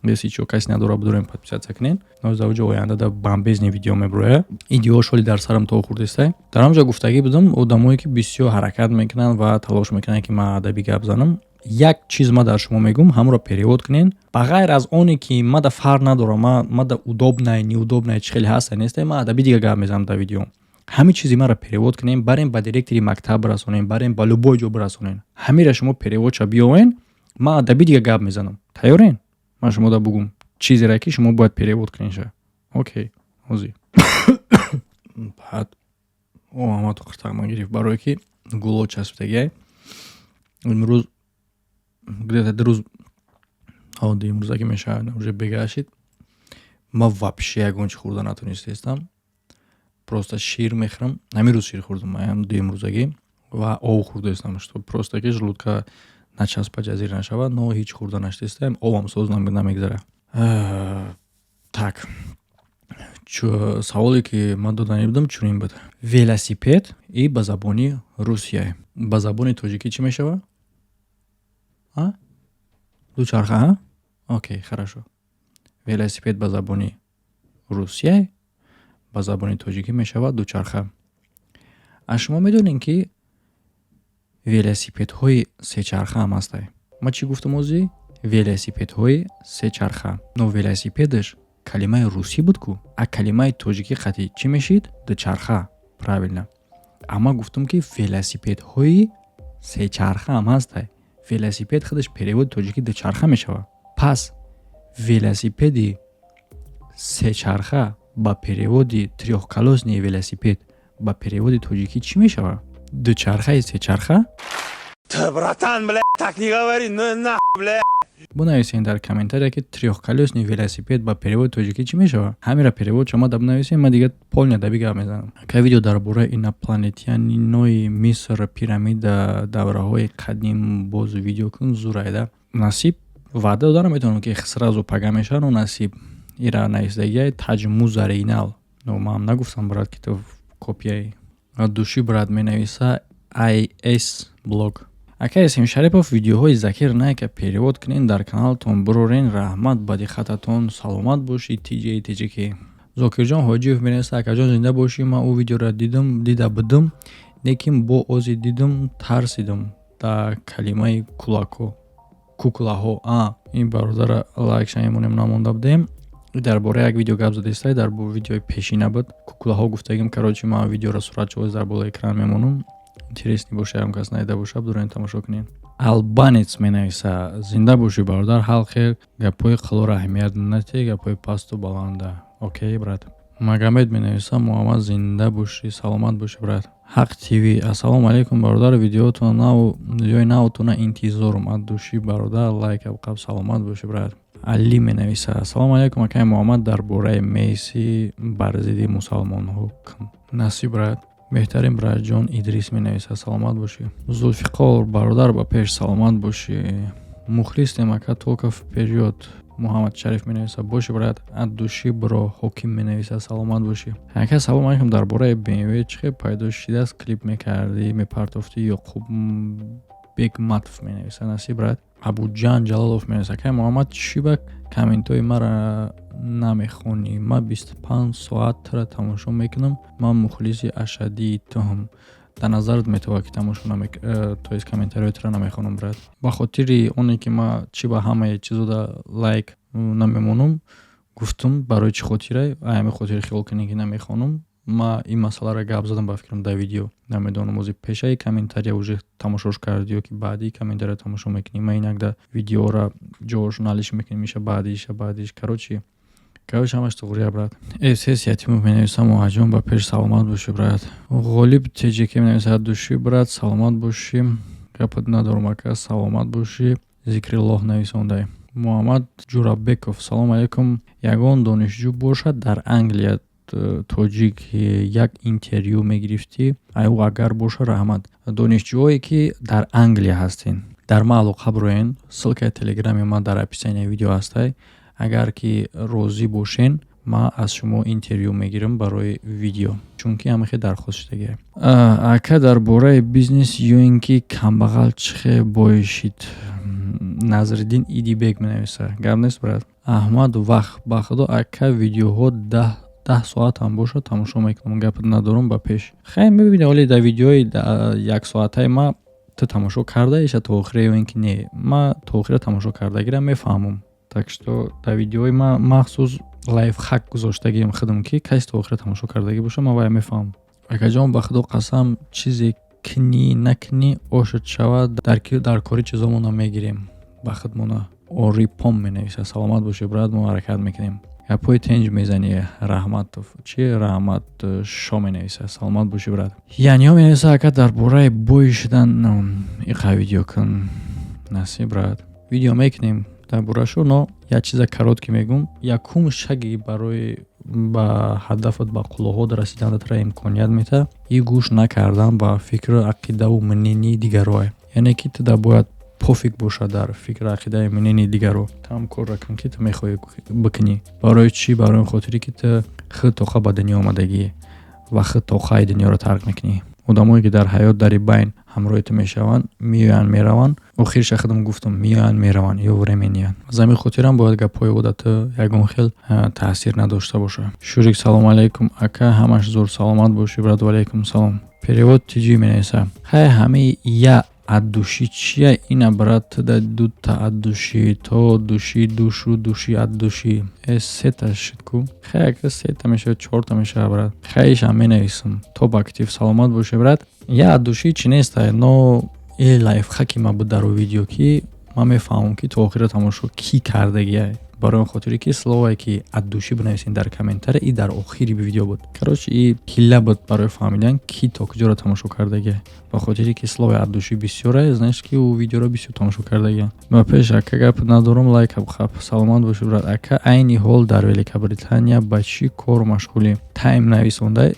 Если чо, касе надора, бидорем, подписаться кунед. Нозавҷо оянда да бомбезный видео меброя. Идео шоли дар сарам то хурдестай. Дар ҳамҷа гуфтагӣ будам, одамое ки бисёр ҳаракат мекунанд ва талош мекунанд, ки ман адабӣ гап занам, як чиз ма дар шумо мегӯм, ҳамонро перевод кунед. Ба ғайр аз оне ки мада фарқ надорам, мада удобно, неудобно, чӣ хеле ҳаста, несте, ман адабӣ дига гап мезанам дар видео. Ҳамин чизи маро перевод кунем, барем, ба директори мактаб бирасонем, барем, ба любой ҷо бирасонем. Ҳамира шумо переводша биёвен, ман адабӣ дига гап мезанам. Тайёрен? Ман шумода бугум чизере, ки шумо бояд перевод кунеша. Окей, ҳозир баъд о ҳамату қиртақ гирифт, барое ки гуло часпидагиай. Имрӯз где-то 2 рӯз, имрӯзаки мешавад, уже бегашид. Ман вообще ягон чи хӯрда натонистаистам, просто шир мехӯрам. Ҳамин рӯз шир хӯрдам, ам дуюмрӯзагӣ, ва об хӯрдаистам, что просто ки желудка начаспа, ҷазир нашавад, но ҳеҷ хӯрда нашудистаем, обам соз намегзара. Так, саволе, ки ман доданӣ будам, чунин буд: велосипед и ба забони русия, ба забони тоҷикӣ чӣ мешавад? Дучарха. Окей, хорошо. Велосипед ба забони русия, ба забони тоҷикӣ мешавад дучарха. А шумо медонед, ки велосипедҳои сечарха ҳам ҳастай? Ман чӣ гуфтам озӣ? Велосипедҳои сечарха. Но велосипедаш калимаи русӣ буд ку, а калимаи тоҷикӣ қатъи чӣ мешид? Дучарха, правильно. Амма гуфтам, ки велосипедҳои сечарха ҳам ҳастай. Велосипед худаш переводи тоҷикӣ дучарха мешавад. Пас велосипеди сечарха ба переводи, трёхколёсный велосипед ба переводи тоҷикӣ чӣ мешавад? Дучархаи сечарха? Братан, бля, так не говори, ну на, бля. Бинависен дар комментария, ки трёхколёсный велосипед ба переводи тоҷикӣ чӣ мешавад. Ҳамира перевод шумо да бинависем, ман дига полный адаби гап мезанам. Ка видео дар бораи инопланетянинои Миср, пирамида, давраҳои қадим боз видео кун, зурайда. Насиб, ваъда дода наметавонам, ки сразу пага мешавад, но насиб. Ира нависдагиай Таҷмузаринал, но ман нагуфтам, брат, ки ту копияи души. Брат, менависа is блог. Акай Сим Шарипов, видеоҳои Закир Найка перевод кунен, дар каналтон бурорен. Раҳмат ба диққататон, саломат бошӣ. Тиҷаи тиҷики Зокирҷон Ҳоҷиев менависа: акаҷон, зинда бошӣ. Ман ӯ видеоро дидам, дида будам, лекин бо ози дидам, тарсидам дар калимаи кулако, куклаҳо. А ин бародара лайкша мемонем, намонда будем. Дар бораи як видео гап задистай, дар видеои пешина буд, куклаҳо гуфтагим. Короче, ман видеоро суратчо дар болои экран мемонам. Интересный боша, ям кас наида боша, дурен тамошо кунед. Албанец менависа: зинда бошӣ, бародар, ҳал хер, гапҳои қилоро аҳамият натиҳ, гапҳои пасту баланда. Окей, брат. Магомед менависа: Муҳаммад, зинда бошӣ, саломат бошӣ, брат. Ҳақ ТВ: ассалому алайкум, бародар, видеои навтона интизорум. От души, бародар, лайк қаб, саломат бошӣ, брат. Али менависа: ассалому алайкум, акай Муҳаммад, дар бораи Месси бар зидди мусалмонҳо кун. Насиб, брат. Беҳтарин, братҷон. Идрис менависа: саломат бошӣ. Зулфиқор бародар, ба пеш, саломат бошӣ. Мухлисем, ака, только вперёд. Муҳаммад Шариф менависа: боши, брат, от души, бро. Ҳоким менависа: саломат бошӣ, ака. Салому алайкум, дар бораи БМВ чӣ хел пайдо шидааст, клип мекардӣ, мепартофтӣ. Ёқуб Бекматов менависа: насиб, брат. Абуҷан Ҷалолов менависа: акай Муҳаммад, чӣ ба комментҳои маро намехонӣ? Ман 25 соат тура тамошо мекунам, ман мухлиси ашаддии туҳм. Дар назарат метавад, ки тамошо, то есть комментариҳои тура намехонам, брат? Ба хотири оне ки ман чӣ ба ҳамаи чизода лайк намемонам, гуфтум, барои чӣ хотира? Ҳамин хотири хиёл кунем, ки намехонам. Ман ин масъаларо гап задам, ба фикрам, дар видео. Намедонам, ози пешаи комментария уже тамошош кардӣ ё ки баъдии комментария тамошо мекунӣ. Ман инакда видеоро ҷош налиш мекунем, иша баъдиша, баъдиш. Короче, ҳамаш туғрия, брат. Сс Ятимов менависам: Муҳаҷон, ба пеш, саломат бошӣ, брат. Ғолиб ТЖК менависад: души, брат, саломат бошӣ, гапат надорам, ака, саломат бошӣ. Зикриллоҳ нависондай. Муҳаммад Ҷурабеков: салому алайкум, ягон донишҷӯ бошад дар Англия, тоҷик, як интервю мегирифтӣ, аю агар боша, раҳмат. Донишҷӯое, ки дар Англия ҳастен, дар ма алоқа бироен. Ссылкаи телеграми ман дар описанияи видео ҳастай. Агар ки розӣ бошен, ман аз шумо интервю мегирам барои видео, чунки ҳама хел дархост шудагия. Ака, дар бораи бизнес ё ин ки камбағал чӣ хел боишид. Назриддин Идибек менависа: гап нест, брат. Аҳмад Вах: ба худо, ака, видеоҳо 10 соатам бошад, тамошо мекунам, гап надорам, ба пеш. Хай, мебинӣ, оли дар видеои яксоатаи ма ту тамошо кардаиша то охира ё ин ки не? Ма то охира тамошо кардагира мефаҳмам. Так что дар видеои ма махсус лайфхак гузоштагиам худам, ки касе то охира тамошо кардагӣ боша, ман вая мефаҳмам. Акаҷон, ба худо қасам, чизе кунӣ накунӣ, ошуд шавад, дар кори чизомона мегирем ба худмона. Орипом менависа: саломат бошӣ, брат, мо ҳаракат мекунем. Гапҳои тенҷ мезанӣ. Раҳматов чи Раҳмат Шо менависа: саломат бошӣ, брат. Яниҳо менависа: ака, дар бораи бой шудан иқа видео кун. Насиб, брат, видео мекунем дар бораашо, но Як чиза короткий мегӯм: якум шаги барои ба ҳадафат, ба қуллаҳо расиданатра имконият метаҳад, и гӯш накардан ба фикру ақидаву мненияи дигарое. Яъне ки ту да бояд пофиг бошад дар фикру ақидаи, мненияи дигаро. Ту ҳам корро кун, ки ту мехоҳӣ бикунӣ. Барои чӣ? Барои он хотире, ки ту худ тоқа ба дунё омадагӣ ва худ тоқаи дунёро тарк мекунӣ. Одамое, ки дар ҳаёт дари байн ҳамроҳи ту мешаванд, меоянд, мераванд. Охирша худам гуфтам, меоянд, мераванд ё временныянд. Аз ҳамин хотирам бояд гапҳои ода ту ягон хел таъсир надошта бошад. Шурик, салому алайкум, ака, ҳамаш зур, саломат бошӣ, брат. Ваалайкум салом. Перевод тиҷӣ менависа. Хай, ҳамаи я от души чия ина, брат? Туда дута от души, то души, душу, души, от души, э, сета шид ку. Хай, ака, сета мешавад, чорта мешавад, брат. Хайшам менависам. Топ актив, саломат бошӣ, брат. Я от души чи неста, но и лайфхаки ма буд дар видео, ки ман мефаҳмам, ки то охира тамошо кӣ кардагия. Барои он хотире, ки словое, ки от души бинависед дар комментария, и дар охири видео буд. Короче, и ҳилла буд барои фаҳмидан, ки то куҷоро тамошо кардагия. Ба хотире, ки словои от души бисёре, значит, ки ӯ видеоро бисёр тамошо кардагия. Ба пеш, ака, гап надорум, лайк хап. Саломат бошӣ, брат. Ака, айни ҳол дар Великобритания ба чӣ кор машғулӣ? Тайм нависонда.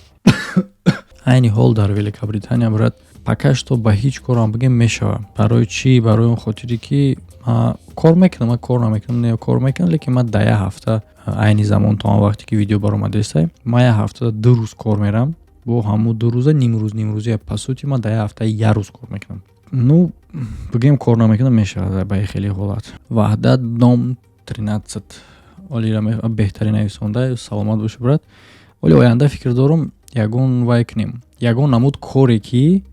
Айни ҳол дар Великобритания, брат, пока что ба ҳеҷ корам бигем мешавад. Барои чӣ? Барои он хотире, ки ман кор мекунам, ман кор намекунам, не, кор мекунам, лекин ман дар як ҳафта, айни замон, то он вақте ки видео баромадааста, ман як ҳафтада 2 рӯз кор мерам. Бо ҳамун 2 рӯза нимрӯз, нимрӯзия. По сути, ман дар як ҳафта як рӯз кор мекунам. Ну, бигем, кор намекунам мешавад ба хеле ҳолат. Ваҳдат дом 13 олира беҳтарин нависонда, саломат бошӣ, брат. Оли оянда фикр дорум, ягон вай кунем, ягон намуд коре, ки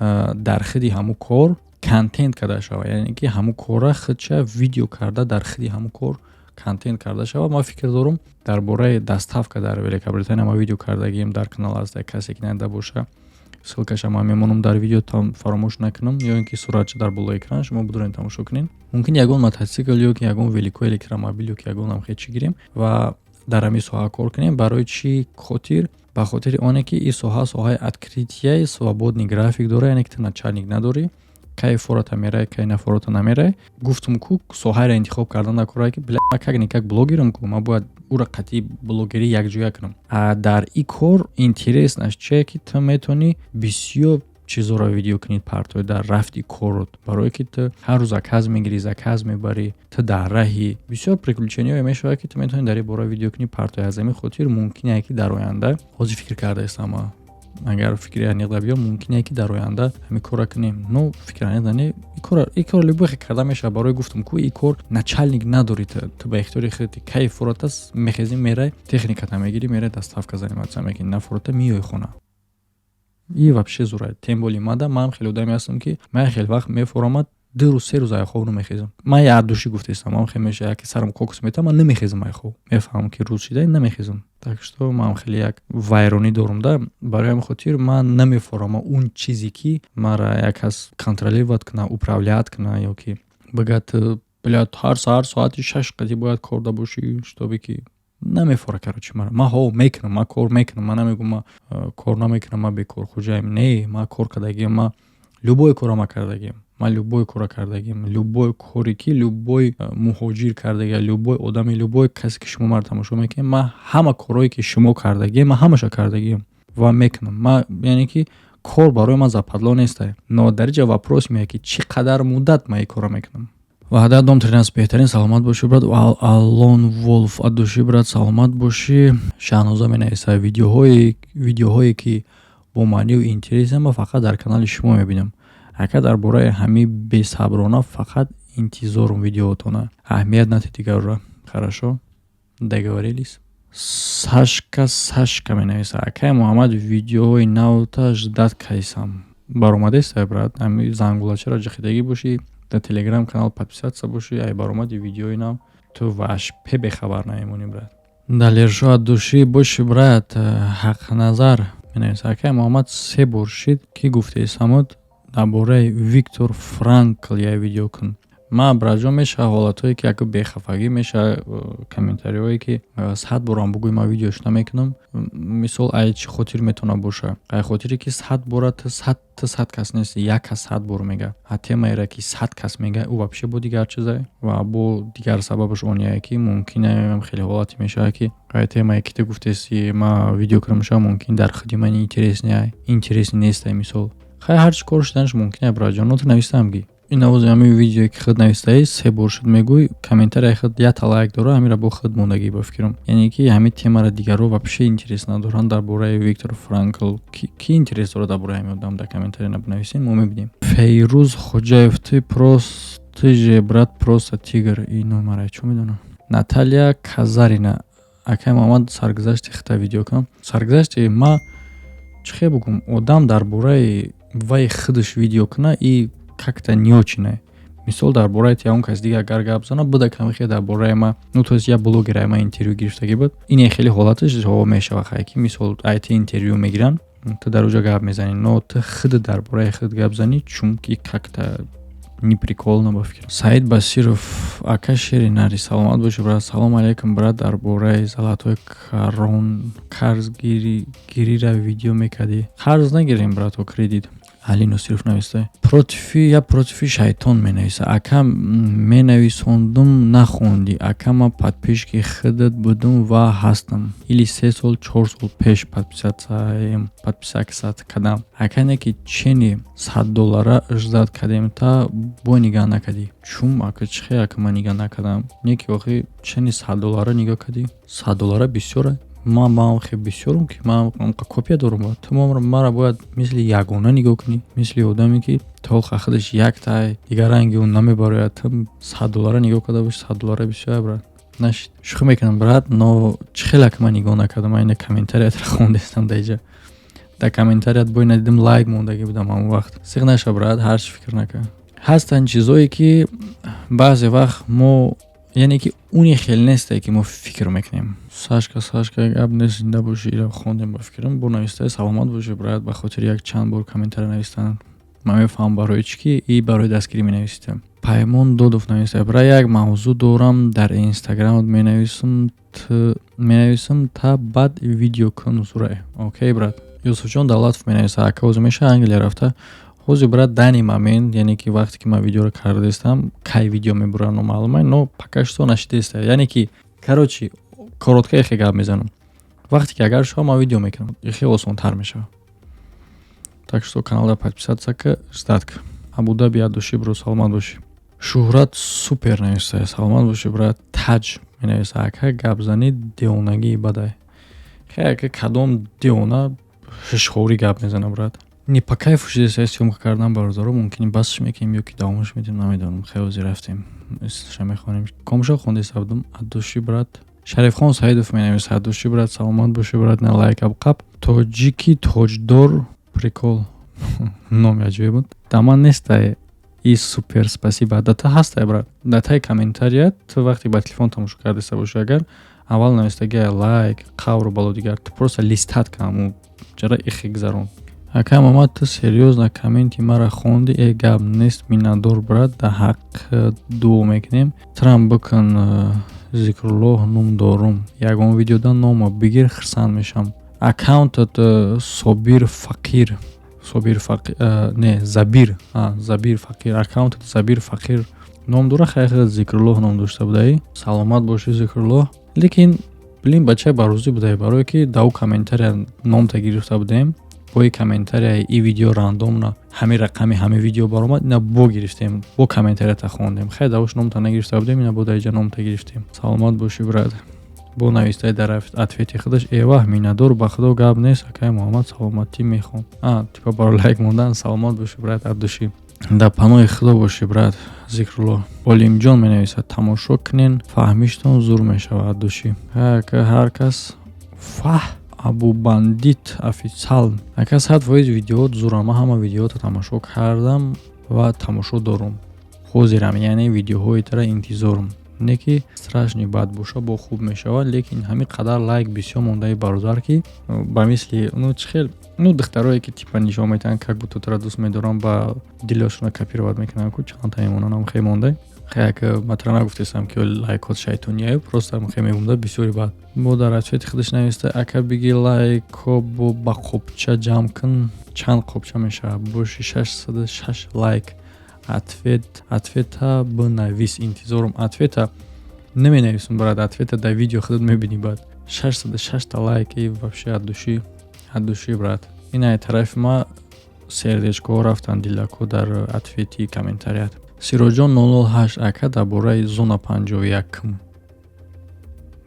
дар хиди ҳамун кор контент карда шавад, яъне ки ҳамун корра худша видео карда, дар хиди ҳамун кор контент карда шавад. Ман фикр дорум, дар бораи доставка дар Великобритания ма видео кардагием, дар канал аст. Касе ки надида боша, ссылкаша ман мемонам дар видео, там фаромӯш накунам, ё ин ки суратша дар болои экран шумо бидурен, тамошо кунед. Мумкин ягон мотоцикл ё ки ягон велико, электромобил ё ки ягон амхе чӣ гирем ва дар ҳамин соҳа кор кунем. Барои чӣ хотир? Ба хотири оне, ки ин соҳа соҳаи открытия, свободный график дора, яъне ки ту начальник надорӣ, кай фората мерай, кай нафората намерай. Гуфтум ку, соҳаеро интихоб кардан накорае, ки бля, как никак блогерам ку, ман бояд ӯро қатъи блогерӣ якҷоя кунам. А дар ин кор интереснаш чие, ки ту метавонӣ бисёр чизоро видео кунӣ, партои дар рафти корот, барое ки ту ҳар рӯз заказ мегирӣ, заказ мебарӣ, ту дар раҳи бисёр приключенияое мешавад, ки ту метавонӣ дар ин бора видео кунӣ, партои. Аз ҳамин хотир мумкине, ки дар оянда, ҳозир фикр кардаистам, агар фикри аниқ биём, мумкине, ки дар оянда ҳамин корро кунем. Ну, фикри аниқ не, ин кор любой карда мешавад. Барои гуфтум ку, ин кор начальник надорӣ, ту ба ихтиёри худти. Кай фурат аст, мехезӣ, мерай, техниката мегирӣ, мерай, доставка заниматься мекунӣ, нафурата миёи хона. И вообще зурай, тем более мада ман хеле одаме ҳастам, ки ман хеле вақт мефорамад, 2 рӯз, 3 рӯз ай хоб намехезам. Ман як души гуфтаистам, ман хеле меша, яке сарам кокус метам, ман намехезам ай хоб. Мефаҳмам, ки рӯз шида, намехезам. Так что ман хеле як вайронӣ дорум да. Барои ҳамин хотир ман намефорамам он чизе, ки мара як кас контролировать куна, управлять куна ё ки бигӯяд: блядь, ҳар саҳар соати 6 қати бояд корда бошӣ, чтобы ки намефора. Короче, мара ман ҳо мекунам, ман кор мекунам, ман намегӯм, ман кор намекунам, ман бекорхӯҷаем. Не, ман кор кардагиам, ман любой корро ман кардагиам, ман любой корро кардагиам, любой коре, ки любой муҳоҷир кардагия, любой одами, любой касе, ки шумо маро тамошо мекунед, ман ҳама корҳое, ки шумо кардагием, ман ҳамаша кардагиам ва мекунам. Ман, яъне ки, кор барои ман западло несте. Но дар инҷа вопрос меяд, ки чӣ қадар муддат ман ин корро мекунам. Ваҳдат дом 13 беҳтарин, саломат бошӣ, брат. Алон Волф, от души, брат, саломат бошӣ. Шаҳноза менависад: видеоҳое, ки бо маънию интересам, ман фақат дар канали шумо мебинам. Ака, дар бораи ҳамин бесаброна фақат интизорум видеоотона. Аҳамият надиҳ дигарро, хорошо, договорились? Сашка Сашка менависад: акай Муҳаммад, видеоҳои навта ждать кайсам. Баромадеста, брат, ҳами зангулачаро ҷихидагӣ бошӣ, дар телеграм канал подписаться бошӣ, ай баромади видеои нав ту вообще бехабар намемонӣ, брат. Далершо, от души боши, брат. Ҳақназар менависад: акай Муҳаммад, се бор шид, ки гуфтаи самуд, дар бораи Виктор Франкл як видео кун. Ман, браҷон, мешава ҳолатҳое, ки яку бехафагӣ мешава, комментариҳое, ки 100 борам бугӯй, ман видеош намекунам. Мисол, ай чӣ хотир метавона боша? Ай хотире, ки 100 бора ту 100, ту 100 кас нести, як кас 100 бор мега. А темаеро, ки 100 кас мега, ӯ вообще бо дигар чизае ва бо дигар сабабаш оние, ки мумкин хеле ҳолате мешавад, ки ай темае, ки ту гуфтеси, ма видео кунам, шава мумкин дар худи ман интересный нестай. Мисол, хай, ҳарчи кор шуданаш мумкин е, браҷон, но ту навистаам, ки ин овози ҳамин видеое, ки худ навистаӣ, се бор шуд мегӯй, комментарияи худ якта лайк дора, ҳамира бо худ мондагӣ, ба фикрам. Яъне ки ҳамин темаро дигарро вообще интерес надоранд. Дар бораи Виктор Франкл ки интерес дорад? Дар бораи ҳамин одам дар комментария набинависем, мо мебинем. Фейруз Хоҷаев: ты просто, ты же, брат, просто тигр. Ино мара чӣ медонам. Наталья Казарина: акай Муҳаммад, саргузашти хита видео кунам. Саргузашти ма чӣ хел бугум? Одам дар бораи вай худаш видео куна и как-то не очень. Мисол, дар бораи ягон кас дига агар гап зана буда, ками хел дар бораи ма, ну, то есть як блогер ма интервю гирифтагӣ буд, ине хеле ҳолаташ ҳо мешава. Хай, ки мисол айти интервю мегиранд, ту дар оҷа гап мезанӣ, но ту худ дар бораи худ гап занӣ, чунки как-то не прикольно, ба фикрам. Саид Басиров: ака шери нари, саломат бошӣ, брат. Салом алейкум, брат, дар бораи золотой корон қарзгирира видео мекардӣ? Қарз нагирем, брато, кредит. Али Носиров нависта: против я, против шайтон менависа. Ака, менависондум, нахондӣ. Ака, ма подписчики худат будум ва ҳастам, или 3 сол, 4 сол пеш подписаться кардам. Ака, не ки чени 100 доллара ждать кардем, та бо нигаҳ накардӣ. Чум, ака, чӣ хел, ака, ман нигаҳ накардам? Не ки охи чени 100 доллара нигоҳ кардӣ, 100 доллара бисёра. Ман хеле бисёрум, ки ман копия дорум. Ту маро бояд мисли ягона нигоҳ кунӣ, мисли одаме, ки толха худаш яктай, дигар ранги ӯ намебарояд. Ту 100 доллара нигоҳ карда боши, 100 доллара бисёр, брат, нашид. Шӯхӣ мекунам, брат, но чӣ хеле ки ман нигоҳ накардам? Ман ина комментариятро хондестам даиҷа, дар комментарият бой надидам, лайк мондагӣ будам ҳамон вақт. Сиқ наша, брат, ҳарчи фикр накард. Ҳастанд чизое, ки баъзе вақт мо, яъне ки уни хел несте, ки мо фикр мекунем. Сашка, Сашка, гап нест, зинда бошӣ. Ира хондем, ба фикрам. Бо навистаи: саломат бошӣ, брат. Ба хотири як чанд бор комментария навистан, ман мефаҳмам, барои чӣ ки и барои дастгирӣ менависитам. Паймон Додов нависта: бра, як мавзӯъ дорам, дар инстаграмат менависам, та баъд видео кун, зурай. Окей, брат. Юсуфҷон Давлатов менависа: ака, ҳозир меша Англия рафта? Ҳозир, брат, данный момент, яъне ки вақте ки ман видеоро кардастам, кай видео мебурам, номаълума, но пока что нашидеста. Яъне ки, короче, коротко эхе гап мезанам: вақте ки агар шума, ман видео мекунам, хеле осонтар мешавад. Так что каналда подписаться ка, ждать ка. Абудаби от души, бро, саломат бошӣ. Шӯҳрат Супер нависта: саломат бошӣ, брат. Таҷ менависа: ака, гапзанӣ девонагии бадай. Хе, ака, кадом девона ҳушхорӣ гап мезана, брат? Не по кайфу шудеса съёмка кардан, бародаро. Мумкин басш мекунем ё ки давомаш медиҳем, намедонам. Хеле ҳозир рафтем, ша мехонем. Комша хондеста будум. От души, брат. Шарифхон Саидов менависа: от души, брат, саломат бошӣ, брат. На лайк қап. Тоҷики тоҷдор, прикол, номи аҷоиб буд. Да ман нестай и супер, спасибо. Да та ҳастай, брат, да таи комментария. Ту вақте ба телефон тамошо кардеста бошӣ, агар аввал навистагия лайк, қавру бало дигар, ту просто листать кан, ҳамун ҷара ихе гузарон. Ака Мамад, ту серьёзно комменти мара хонди? Э, гап нест, миннатдор, брат, да ҳаққ дуо мекунем. Трам бикун, Зикруллоҳ ном дорум, ягон видеода нома бигир, хирсанд мешавам. Аккаунтат Собир Фақир, Собир Фақир не, Забир, Забир Фақир, аккаунтат Забир Фақир ном дора. Хайр, Зикруллоҳ ном дошта будаӣ. Саломат бошӣ, Зикруллоҳ. Лекин блин, бачаи барозӣ будаӣ, барое ки да ӯ комментария номта гирифта будем, бо и комментарияи и видео рандомно ҳамин рақами ҳамин видео баромад, ина бо гирифтем, бо комментарията хондем. Хайр, давош номта нагирифта будем, ина бо даиҷа номта гирифтем. Саломат бошӣ, брат. Бо навистаи дар ответи худаш: эваҳ, миннатдор, ба худо, гап нест, акай Муҳаммад, саломатӣ мехоҳам. А типа баро лайк мондан. Саломат бошӣ, брат, от души. Дар паноҳи худо бошӣ, брат. Зикруллоҳ. Олимҷон менависад: тамошо кунен, фаҳмиштон зур мешавад. От души. Ҳар кас фаҳ. Абубандит Официал: ака, 100% видеоот зурам, ман ҳама видеоото тамошо кардам ва тамошо дорум ҳозирам, яъне видеоҳои тара интизорум. Не ки страшный бад боша, бо хуб мешавад, лекин ҳамин қадар лайк бисёр мондаи, бародар, ки ба мисли, ну, чӣ хел, ну, духтарое ки типа нишон метиҳанд, как будто тура дӯст медорам, ба дилошона копировать мекунанд ку, чандта мемонанд, хел мондай. Як матра нагуфтесам, ки лайкот шайтонияю, просто хе мегумда бисёри. Баъд бо дар ответи худаш нависта: «Ака, биги, лайко бо ба қопча ҷамъ кун, чанд қопча мешавад? Боши 606 лайк. Ответ, ответа бинавис, интизорум». Ответа неменависум, брат, ответа дар видео худат мебинӣ. Баъд 606-та лайк и вообще от души, от души, брат. Ина тарафи ма сердечкоҳо рафтанд, дилакҳо дар ответи комментарият. Сироҷон 008: «Ака, дар бораи зона 51-м».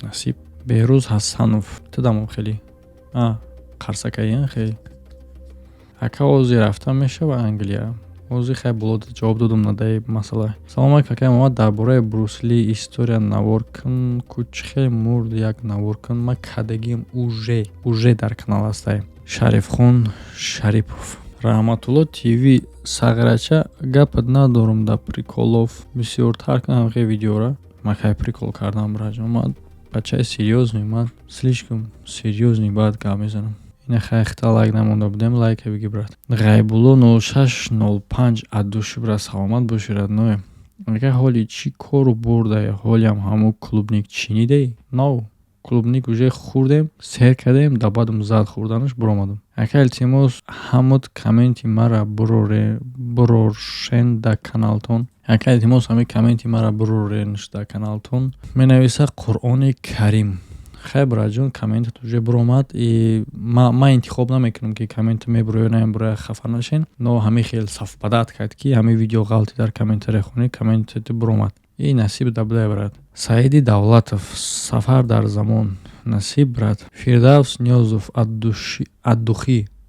Насиб. Беҳрӯз Ҳасанов: «Тудамон хеле а қарсакаи хеле. Ака, ози рафта мешава Англия?» Ози хай боло ҷавоб додум надаи масъала. «Салом алейкум, акай Муҳаммад, дар бораи Брусли история навор кун, ку чӣ хел мурд, як навор кун». Ма кадагиам, уже дар канал ҳастай. Шарифхон Шарипов: «Раҳматулло ТВ, сағирача, гапат надорум, да приколов бисёртар кун ҳамхе видеора». Ма кай прикол кардам, браҷон? Ма бачаи серьёзный, ман слишком серьёзный баъд гап мезанам. Ина хайхта лайк намонда будем, лайка биги, брат. Ғайбулло 0605: «От души, брат, саломат боши, родной. Ака, ҳоли чӣ кору бурдае? Ҳолиам ҳамун клубник чинидей?» Но клубник уже хӯрдем, сер кардем, да баъдум зад хӯрданаш буромадам. «Ака, илтимос, ҳамуд комменти мара буроршен да каналтон. Ака, илтимос, ҳамин комменти мара буроренш да каналтон». Менависа Қуръони Карим. Хай, браҷон, комментат уже буромад. И ман интихоб намекунам, ки коммент мебуро ё намебуро, хафа нашен, но ҳамин хел совпадать кард, ки ҳамин видео ғалти дар комментария хонӣ, комментат буромад. И насиб дабдай, брат. Саиди Давлатов: «Сафар дар замон». Насиб, брат. Фирдавс Ниёзов: «От души,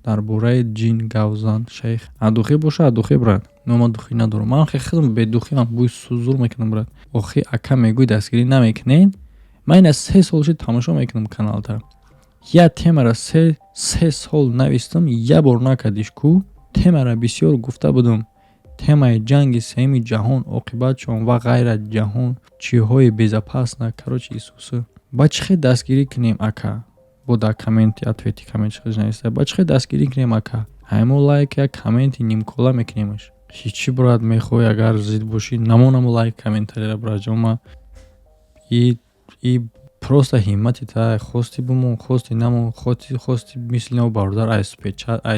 дар бораи ҷин гавзан, шайх». От души боша, от души, брат, но ман души надорам. Ман худам бедушиам, бӯи сузур мекунам, брат. Охи, ака, мегӯй, дастгирӣ намекунед. Ман ина 3 сол шуд тамошо мекунам каналта. Як темара 3 сол навистам, як бор накардиш ку. Темара бисёр гуфта будам: темаи ҷанги сеюми ҷаҳон, оқибатшон ва ғайра, ҷаҳон чиҳои безопасно, короче, исусы. Ба чӣ хел дастгирӣ кунем, ака? Бо дар комменти, ответи коммент нависта: «Ба чӣ хел дастгирӣ кунем, ака?» Ҳамо лайк, як комменти нимкола мекунемаш. Ҳичи, брат, мехоҳӣ, агар зид бошӣ, намонамо лайк комментарияра, братҷон. Ма и просто ҳиммати та, хости бимон, хости намон, хости мисли наво бародар ай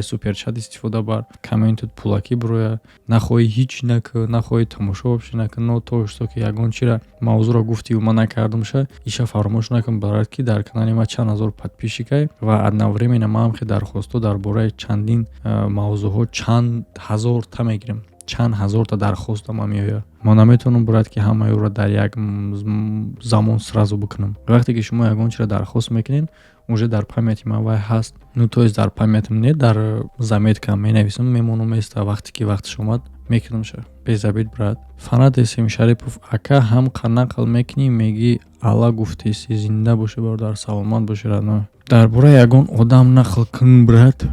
суперчат истифода бар, комментат пулакӣ бироя. Нахоҳӣ, ҳеҷ нака, нахоҳӣ, тамошо вообще нака. Но то что ки ягон чира мавзӯъро гуфтиву ман накардамша, иша фаромӯш накун, барад, ки дар канали ман чанд ҳазор подписчикай ва одновременно ман ҳам хе дархостҳо дар бораи чандин мавзӯъҳо чанд ҳазорта мегирам, чанд ҳазорта дархоста ман меояд. Ман наметавонам, брат, ки ҳамаи ӯро дар як замон сразу бикунам. Вақте ки шумо ягон чиро дархост мекунед, уже дар памяти ман вай ҳаст. Ну, то есть дар памятам не, дар заметкам менависам, мемонам, места. Вақте ки вақташ омад, мекунамша. Без обид, брат. Фанат Эсим Шарипов: «Ака, ҳам нақл мекунӣ, мегӣ алла гуфтеси». Зинда бошӣ, бародар, саломат бошӣ, родной. «Дар бораи ягон одам нақл кун, брат».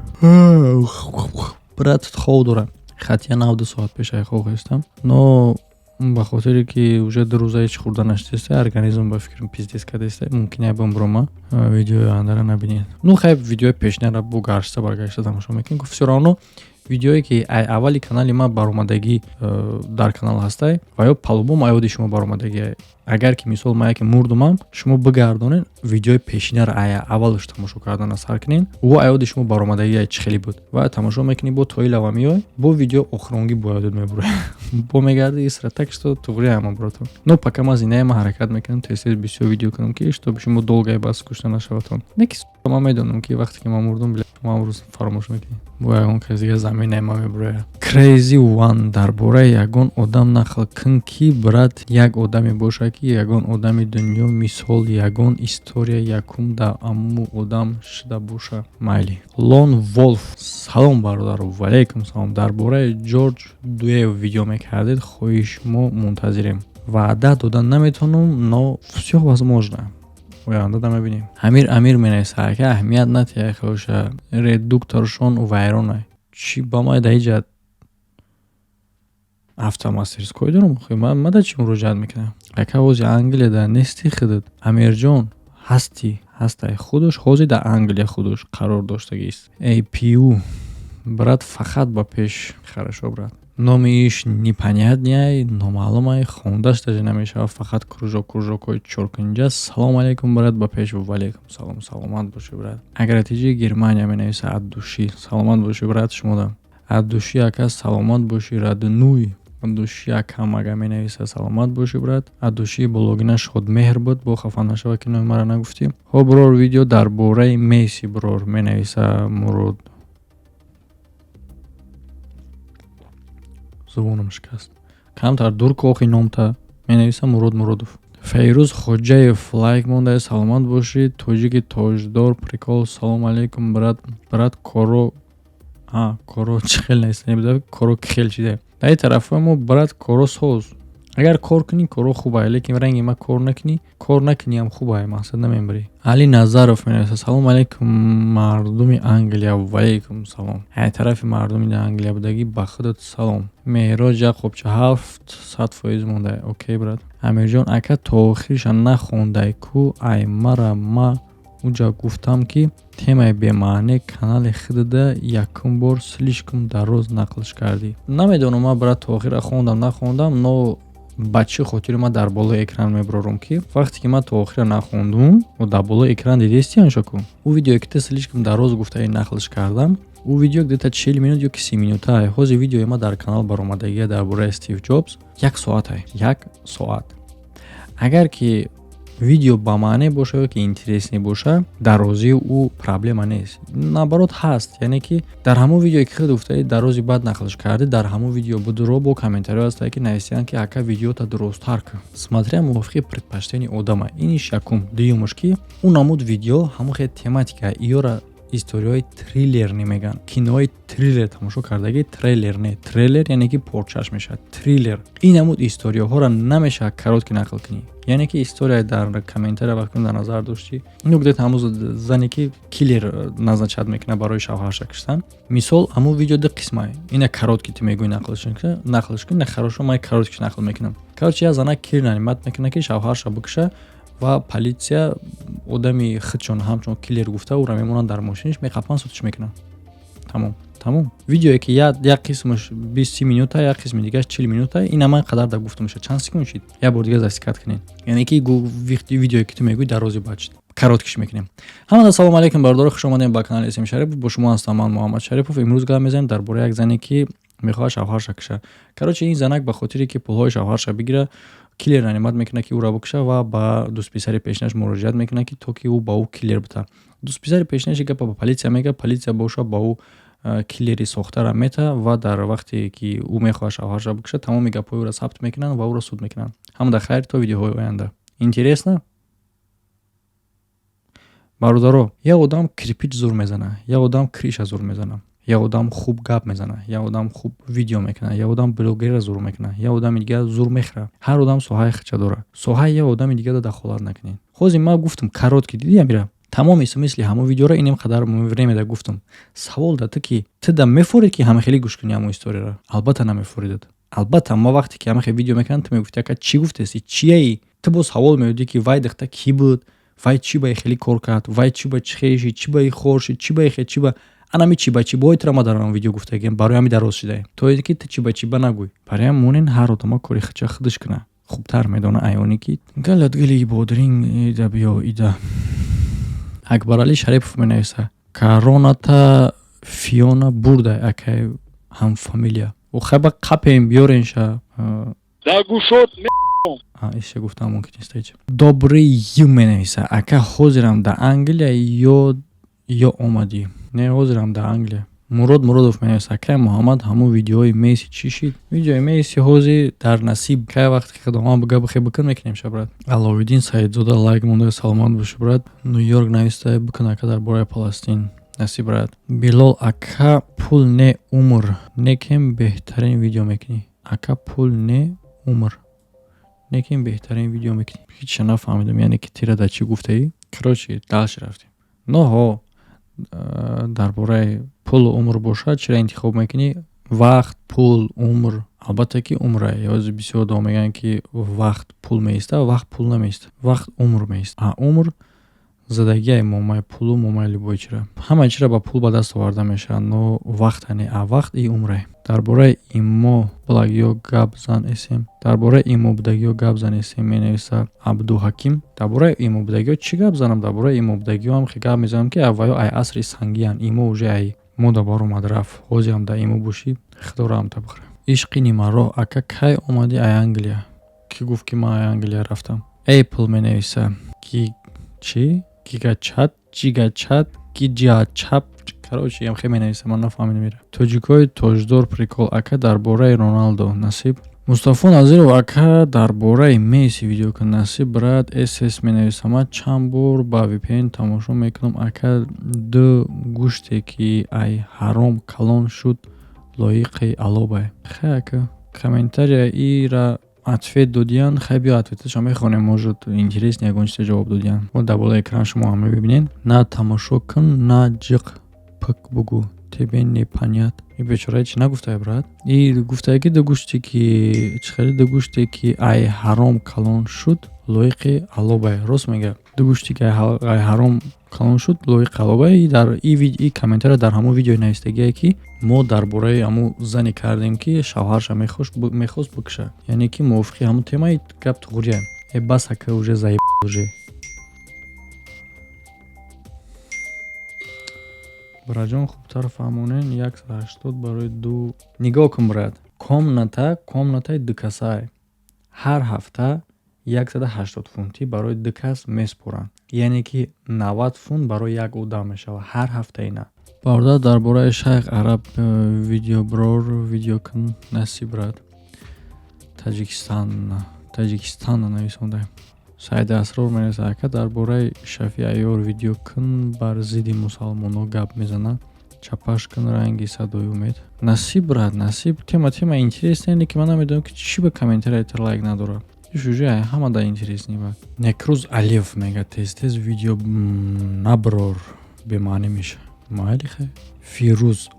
Брат, хов дорам, хатия 92 соат пеш ай хов хестам, но ба хотире ки уже 2 рӯза ҳеҷ хӯрда нашудеста, организм ба фикрам пиздец кардеста. Мумкин ай бимбурома, видеои ояндара набинед. Ну хай, видеои пешинара бо гашта баргашта тамошо мекунем. Всё равно видеое ки ай аввали канали ман баромадагӣ дар канал ҳастай ва ё по-любому аёди шумо баромадагӣ. Агар ки мисол ман яке мурдумам, шумо бигардонед, видеои пешинаро ай аввалаш тамошо кардана сар кунед, ӯ аёди шумо баромадагӣ чӣ хеле буд ва тамошо мекунӣ, бо тоилава меёй, бо видео охиронгӣ бо ёдат мебурад, бо мегарди исра. Так что туғри ама, братон. Но пока ман зиндаи, ман ҳаракат мекунам тез тез бисёр видео кунам, ки чтобы шумо долго бас скучно нашаватон. Не ки ман медонам, ки вақте ки ман мурдум, шумо амрӯз фаромӯш мекунед, бо ягон кас дига заминаи ман мебурояд. Crazy One: «Дар бораи ягон одам нақл кун, ки, брат, як одаме бошад, ки ягон одами дунё, мисол, ягон история якум да амму одам шуда боша». Майли. Лон Волф: «Салом, бародар». Валейкум салом. «Дар бораи Ҷорҷ Дуев видео мекардед, хоҳиш, мо мунтазирем». Ваъда дода наметавонам, но всё возможно, оянда да мебинем. Амир Амир менависа: «Ака, аҳамият натиҳай, хоша редукторшон вайронай». Чӣ ба ман да ҳиҷа автомастерской дорам? Ман да чӣ муроҷиат мекунам? Ака, ҳози Англияда нести худат? Амирҷон, ҳастӣ, ҳастай, худаш ҳозир дар Англия худаш қарор доштагист. Apu: «Брат, фақат ба пеш». Хорошо, брат. Номи иш непонятный, номаълумай, хондаш даже намешавад, фақат кружок, кружокҳои чоркунҷа. Салом алейкум, брат, ба пеш. Валейкум салом, саломат бошӣ, брат. Агратиҷи Германия менависа, от души. Саломат бошӣ, брат, шумода. От души, ака, саломат бошӣ, родной. От души, акам, ага менависа, саломат бошӣ, брат. От души блогина Шодмеҳр буд, бо хафа нашава, ки номи маро нагуфтӣ. Хоб, брор, видео дар бораи Месси, брор, менависа Мурод. Зубонам шикаст. Камтар дур кохи номта, менависа Мурод Муродов. Файрӯз Хоҷаев лайк монда, саломат бошӣ. Тоҷики тоҷдор прикол. Салом алейкум, брат. Брат, коро, а коро чӣ хел нависта, коро хел чиде дар ин тарафҳои мо, брат, коро соз. Агар кор кунӣ, коро хубае, лекин ранги ма кор накунӣ, кор накуниам хубае, мақсад намебарӣ. Али Назаров менависа: салом алейкум, мардуми Англия. Валейкум салом. Ай тарафи мардуми Англия будагӣ, ба худат салом. Меҳроҷ Яқубча 700% монда. Окей, брат. Амирҷон ака, то охириша нахондай ку, ай мара ма уҷа гуфтам, ки темаи бемаъне канали худада якум бор слишком дароз нақлш кардӣ. Намедонам ман, брат, то охира хондам, нахондам, но ба чӣ хотири ман дар болои экран мебарорам, ки вақте ки ман то охира нахондум, дар болои экран дидести аншоку ӯ видеое ки ты слишком дароз гуфтаи нақлш кардам, ӯ видео где-то 40 минут ё ки 30 минута. Ҳозир видеои ма дар канал баромадагия дар бораи Стив Ҷобс як соатай, як соат. Агар ки видео ба маъне боша ё ки интересный боша, дарозии ӯ проблема нест, наоборот ҳаст. Яъне ки дар ҳамон видеое ки худ гуфтаи дарози бад нақлш кардӣ, дар ҳамон видео будуро бо комментариҳо ҳастае, ки нависиянд, ки ака, видеота дурусттар кун. Смотря мувофиқи предпочтении одама. Иниш якум. Дуюмаш, ки ӯ намуд видео ҳамон хел тематика иёра историяҳои триллерни мегӯянд, кинои триллер тамошо кардагӣ, трейлер не, трейлер яъне ки порчаш мешавад, триллер. Ин намуд историяҳоро намешавад короткий нақл кунӣ. Яъне ки история дар комментария вақте дар назар доштӣ, ину где-то ҳамун зане ки киллер назначать мекунад барои шавҳарша киштан, мисол, ҳамун видео ду қисма. Ина короткий ту мегӯӣ, нақлш кун, на хорошо, ман короткиш нақл мекунам. Короче, як зана киллер нанимать мекунад, ки шавҳарша бикуша, ва полиция одами худшон ҳамчун киллер гуфта, ӯро мемонанд дар мошиниш, меқапанд, сутиш мекунанд. Тамом, тамом. Видеое ки як қисмаш 20-30 минута, як қисми дигараш 40 минута, ина ман қадар да гуфта мешавад, чанд секунд шид? Як бор дига засекать кунед. Яъне ки видеое ки ту мегӯӣ, дарози бад шид, короткиш мекунем. Ҳамада салому алейкум, бародаро, хуш омадем ба канали Исм Шарипов. Бо шумо ҳастам ман, Муҳаммад Шарипов. Имрӯз гап мезанем дар бораи як зане, ки мехоҳад шавҳарша киша. Короче, ин занак ба хотире ки пулҳои шавҳарша бигира, киллер нанимать мекунад, ки ӯро бикуша, ва ба дӯстписари пешинаш муроҷиат мекунад, ки то ки ӯ ба ӯ киллер бита. Дӯстписари пешинаш гапа ба полиция мегӯяд, полиция боша ба ӯ киллери сохтара мета, ва дар вақте ки ӯ мехоҳад шавҳарша бикуша, тамоми гапҳои ӯро сабт мекунанд ва ӯро суд мекунанд. Ҳамада хайр, то видеоҳои оянда. Интересно, бародаро. Як одам кирпич зур мезана, як одам крыша зур мезана, як одам хуб гап мезана, як одам хуб видео мекунад, як одам блогерра зур мекунад, як одами дигар зур мехӯрад. Ҳар одам соҳаи худша дорад, соҳаи як одами дигар дахолат накунед. Ҳозир ман гуфтам короткий, дидӣ, амира, тамоми смысли ҳамон видеоро инем қадар время да гуфтам. Савол да ту, ки ту да мефоред, ки ҳама хеле гӯш кунӣ ҳамон историяро? Албатта, намефоридад. Албатта, ма вақте ки ҳама хел видео мекунам, ту мегуфти: «Ака, чӣ гуфтеси, чияи?» Ту боз савол меёдӣ, ки вай духта кӣ буд, вай чӣ ба хеле кор кард, вай чӣ ба чӣ хеши, чӣ ба хор шид, чӣ ба хе, чӣ ба анами чӣ ба чӣ бои тура ма дар он видео гуфтагиам. Барои ҳами дароз шидаем, то ин ки ту чӣ ба чӣ ба нагӯй. Барои ҳам монен, ҳар одама кори худша худаш куна, хубтар медона. Айоне ки галат гили бодринг ида биё ида. Акбаралӣ Шарипов менависа: «Короната Фиона бурда, акай ҳамфамилия хаба қапем биёренша». Иша гуфтам мумкин нест ҳеҷ. Добрый ю менависа: «Ака, ҳозирам дар Англия ё омадӣ?» Не, ҳозирам дар Англия. Мурод Муродов менависа: «Акай Муҳаммад, ҳамун видеои Месси чӣ шид?» Видеои Месси ҳозир дар насиб, кай вақте ки худованд бига бихе бикун, мекунем ша, брат. Аловиддин Саидзода лайк монда, саломат бошӣ, брат. Ню-Йорк нависта: «Бикун, ака, дар бораи Паластин». Насиб, брат. Билол: «Ака, пул не, умр некем, беҳтарин видео мекунӣ». Ака, пул не, умр некем, беҳтарин видео мекунӣ. Ҳечша нафаҳмидам, яъне ки тира дар чӣ гуфтаӣ. Короче, дальше рафтем. Ноҳо дар бораи пулу умр бошад, чиро интихоб мекунӣ? Вақт, пул, умр? Албатта ки умра. Ёзи бисёр одам мегӯянд, ки вақт пул меиста. Вақт пул намеиста, вақт умр меиста, а умр Задагиай момаи пулу, момаи любой чира. Ҳамаи чира ба пул ба даст оварда мешавад, но вақта не, а вақт и умре. Дар бораи иммо булагиё гап зан эсем. Дар бораи иммобудагиё гап зан эсем, менависа Абдуҳаким. Дар бораи иммобудагиё чӣ гап занам? Дар бораи иммобудагиё ҳам хе гап мезанам, ки аввало ай асри сангиян, имо уже ай мода баромад рафт. Ҳозирам дар имо бошӣ, худо раҳмта бихӯра. Ишқи нимароҳ, ака, кай омадӣ ай Англия? Кӣ гуфт, ки ман ай Англия рафтам? Apple менависа, ки чӣ? Гигачат, ҷигачат, гиҷачап, короче, ям хе менависа, ман нафаҳмидам ира. Тоҷикои тоҷдор прикол, ака, дар бораи Роналдо насиб. Мустафо Назиров, ака, дар бораи Месси видео кун, насиб, брат. Сс менависа, ман чанд бор ба VPN тамошо мекунам, ака. Ду гӯште ки ай ҳаром калон шуд, лоиқи алобай. Хай, ака, комментария ира ответ додиян. Хай, биё, ответаша мехонем, может, интересно, ягон чизе ҷавоб додиян. Мо дар болои экран шумо ҳам мебинед. На тамошо кун, на ҷиқ пик бугӯ, тебе не понять. И бечора чӣ нагуфтае, брат? И гуфтае, ки ду гӯште ки чӣ хеле, ду гӯште ки ай ҳаром калон шуд, лоиқи алобай. Рост мега, ду гӯште ки ай ҳаром калон шуд, лоиқи алобай. Дар и комментария дар ҳамон видеои навистагие, ки мо дар бораи ҳамун зане кардем, ки шавҳарша мехост бикушад, яъне ки мувофиқи ҳамун темаи гап туғрия. Э, бас, ака, уже заеб уже. Браҷон, хубтар фаҳмонен, 180 барои ду. Нигоҳ кун, брат, комната, комнатаи дукасае, ҳар ҳафта 180 фунтӣ барои ду кас месупоранд, яъне ки 90 фунт барои як одам мешавад ҳар ҳафтаи на. Бародар, дар бораи шайх Араб видеоброр видео кун, насиб, брат. Таҷикистан, Таҷикистан нависондаем. Саиди Асрор менависад, ака, дар бораи Шафи Айёр видео кун, бар зидди мусалмонҳо гап мезанад, чапаш кун ранги садои умед. Насиб, брат, насиб. Тема интересная, ки ман намедонам, ки чӣ ба комментария лайк надорад. Ишуже ҳама да интересный ба. Некрӯз Алиев мега, тез тез видео наброр, бемаънӣ меша. Майли, хай. Фирӯз,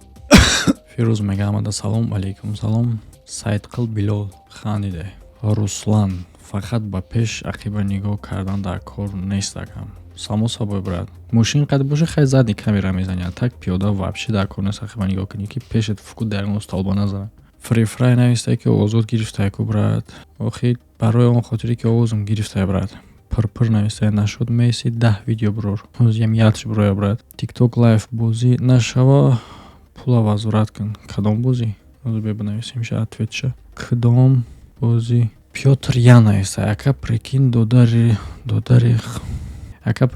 Фирӯз мега, ҳамада салом алейкум, салом. Саидқил Билол хандиде. Руслан, фақат ба пеш ақиба нигоҳ кардан дар кор нест, акам. Само собой, брат. Мошин қад боша, хай, задний камера мезани, а так пиёда вообще дар кор нест ақиба нигоҳ кунӣ, ки пешет фуку дар ягон столба назанад. Фрифрай нависта, ки овозот гирифтае ку, брат. Охи, барои он хотире ки овозам гирифтае, брат. Пирпир навистае, нашуд Месси 10 видео брор. Ҳозиям ятш броя, брат. Тикток лайф бозӣ нашава, пула возврат кун. Кадом бозӣ? Ҳозир бе бинависем ответша. Кадом бозӣ? Пётр Ян нависта, ака, прикинь, додари додари ака,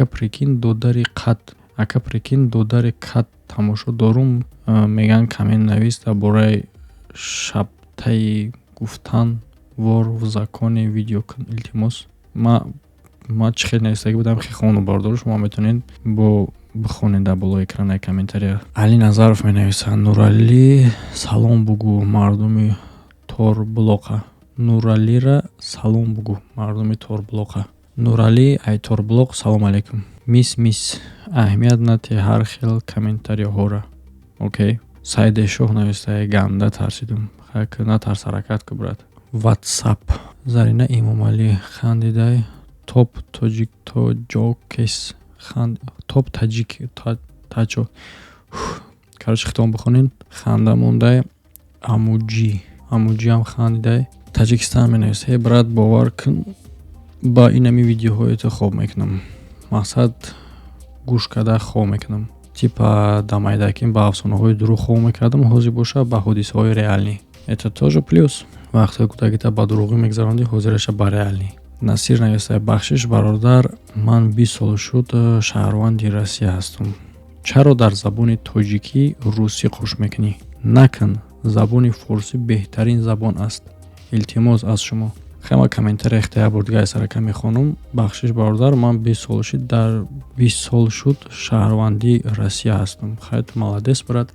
прикинь, додари қад, ака, прикинь, додари кад тамошо дорум, меган камен навис, дар бораи шабтаи гуфтан вор в законе видео кун, илтимос. Ма чӣ хел навистагӣ будам, хе хону, бардор, шумо метавонед бо бихонед дар болои экранаи комментария. Али Назаров менависад, Нуралӣ салом бугӯ, мардуми Торблоқа. Нуралира салом бугӯ, мардуми Торблоқа. Нуралӣ ай Торблоқ, салом алейкум. Мис мис аҳамият нате ҳар хел комментарияҳоро. Окей. Саидешоҳ навистае, ганда тарсидум. Натарс, ҳаракат ку, брат. Ватсап. Зарина Имомалӣ хандидай, топ тоҷик тоҷокес, топ таҷик тачо. Короче, хитон бихонед. Ханда мондай. Амуҷӣ. Амуҷиам хандидай. Таҷикистан менависад, ҳе, брат, бовар кун, ба инами видеоҳоето хоб мекунам. Мақсад, гӯш карда хоб мекунам. Типа дамайдакин ба афсонаҳои дурӯғ хоб мекардам, ҳозир боша ба ҳодисаҳои реальный. Это тоже плюс. Вақтҳои кӯдакита ба дурӯғӣ мегзарондӣ, ҳозираша ба реальный. Насир нависад, бахшиш, бародар, ман 20 сол шуд шаҳрванди Россия ҳастам. Чаро дар забони тоҷикӣ русӣ қош мекунӣ? Накун, забони форсӣ беҳтарин забон аст. Илтимос аз шумо. Хема комментария ихтияр бор дига сарака мехонам. Бахшиш, бародар, ман 20 сол шуд, дар 20 сол шуд шаҳрванди Россия ҳастам. Хай, ту молодец, брат.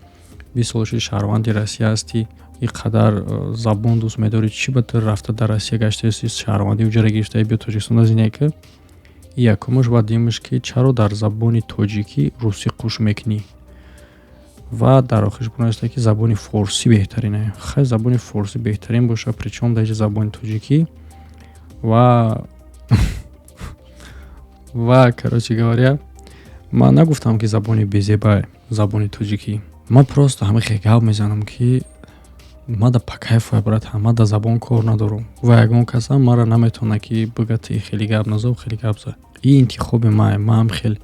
20 сол шуд шаҳрванди Россия ҳастӣ, ин қадар забон дӯст медорӣ, чӣ ба ту рафта дар Россия гаштаи, шаҳрвандии уҷара гирифтаи, биё Тоҷикистонда зиндагӣ кун. Якумаш ва дуюмаш, ки чаро дар забони тоҷикӣ русӣ қуш мекунӣ? Ва дар охирш бинависта, ки забони форсӣ беҳтарин. Хай, забони форсӣ беҳтарин боша, причём дар инҷа забони тоҷикӣ? Ва Ва, короче говоря, ман нагуфтам, ки забони безебай забони тоҷикӣ. Ман просто ҳама хел гап мезанам, ки мада по кайфу, брат, ма да забон кор надорам ва ягон касам мара наметавона, ки бигӯяд, ти хеле гап назо, хеле гап за. Ин интихоби май, маам хел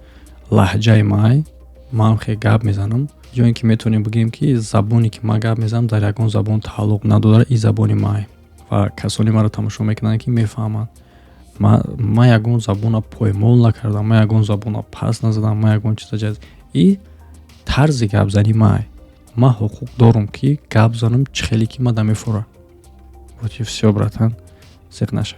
лаҳҷаи май, маам хел гап мезанам. Ё ин ки метавонем бигӯем, ки забоне ки ман гап мезанам, дар ягон забон тааллуқ надорад, ин забони май. Ва касоне маро тамошо мекунанд, ки мефаҳманд, ман ягон забона поймол накардам, ман ягон забона пас назадам, ман ягон чиза. И тарзи гапзанӣ май, ман ҳуқуқ дорам, ки гап занам чӣ хеле ки мада мефура. Вот и всё, братан, зиқ наша,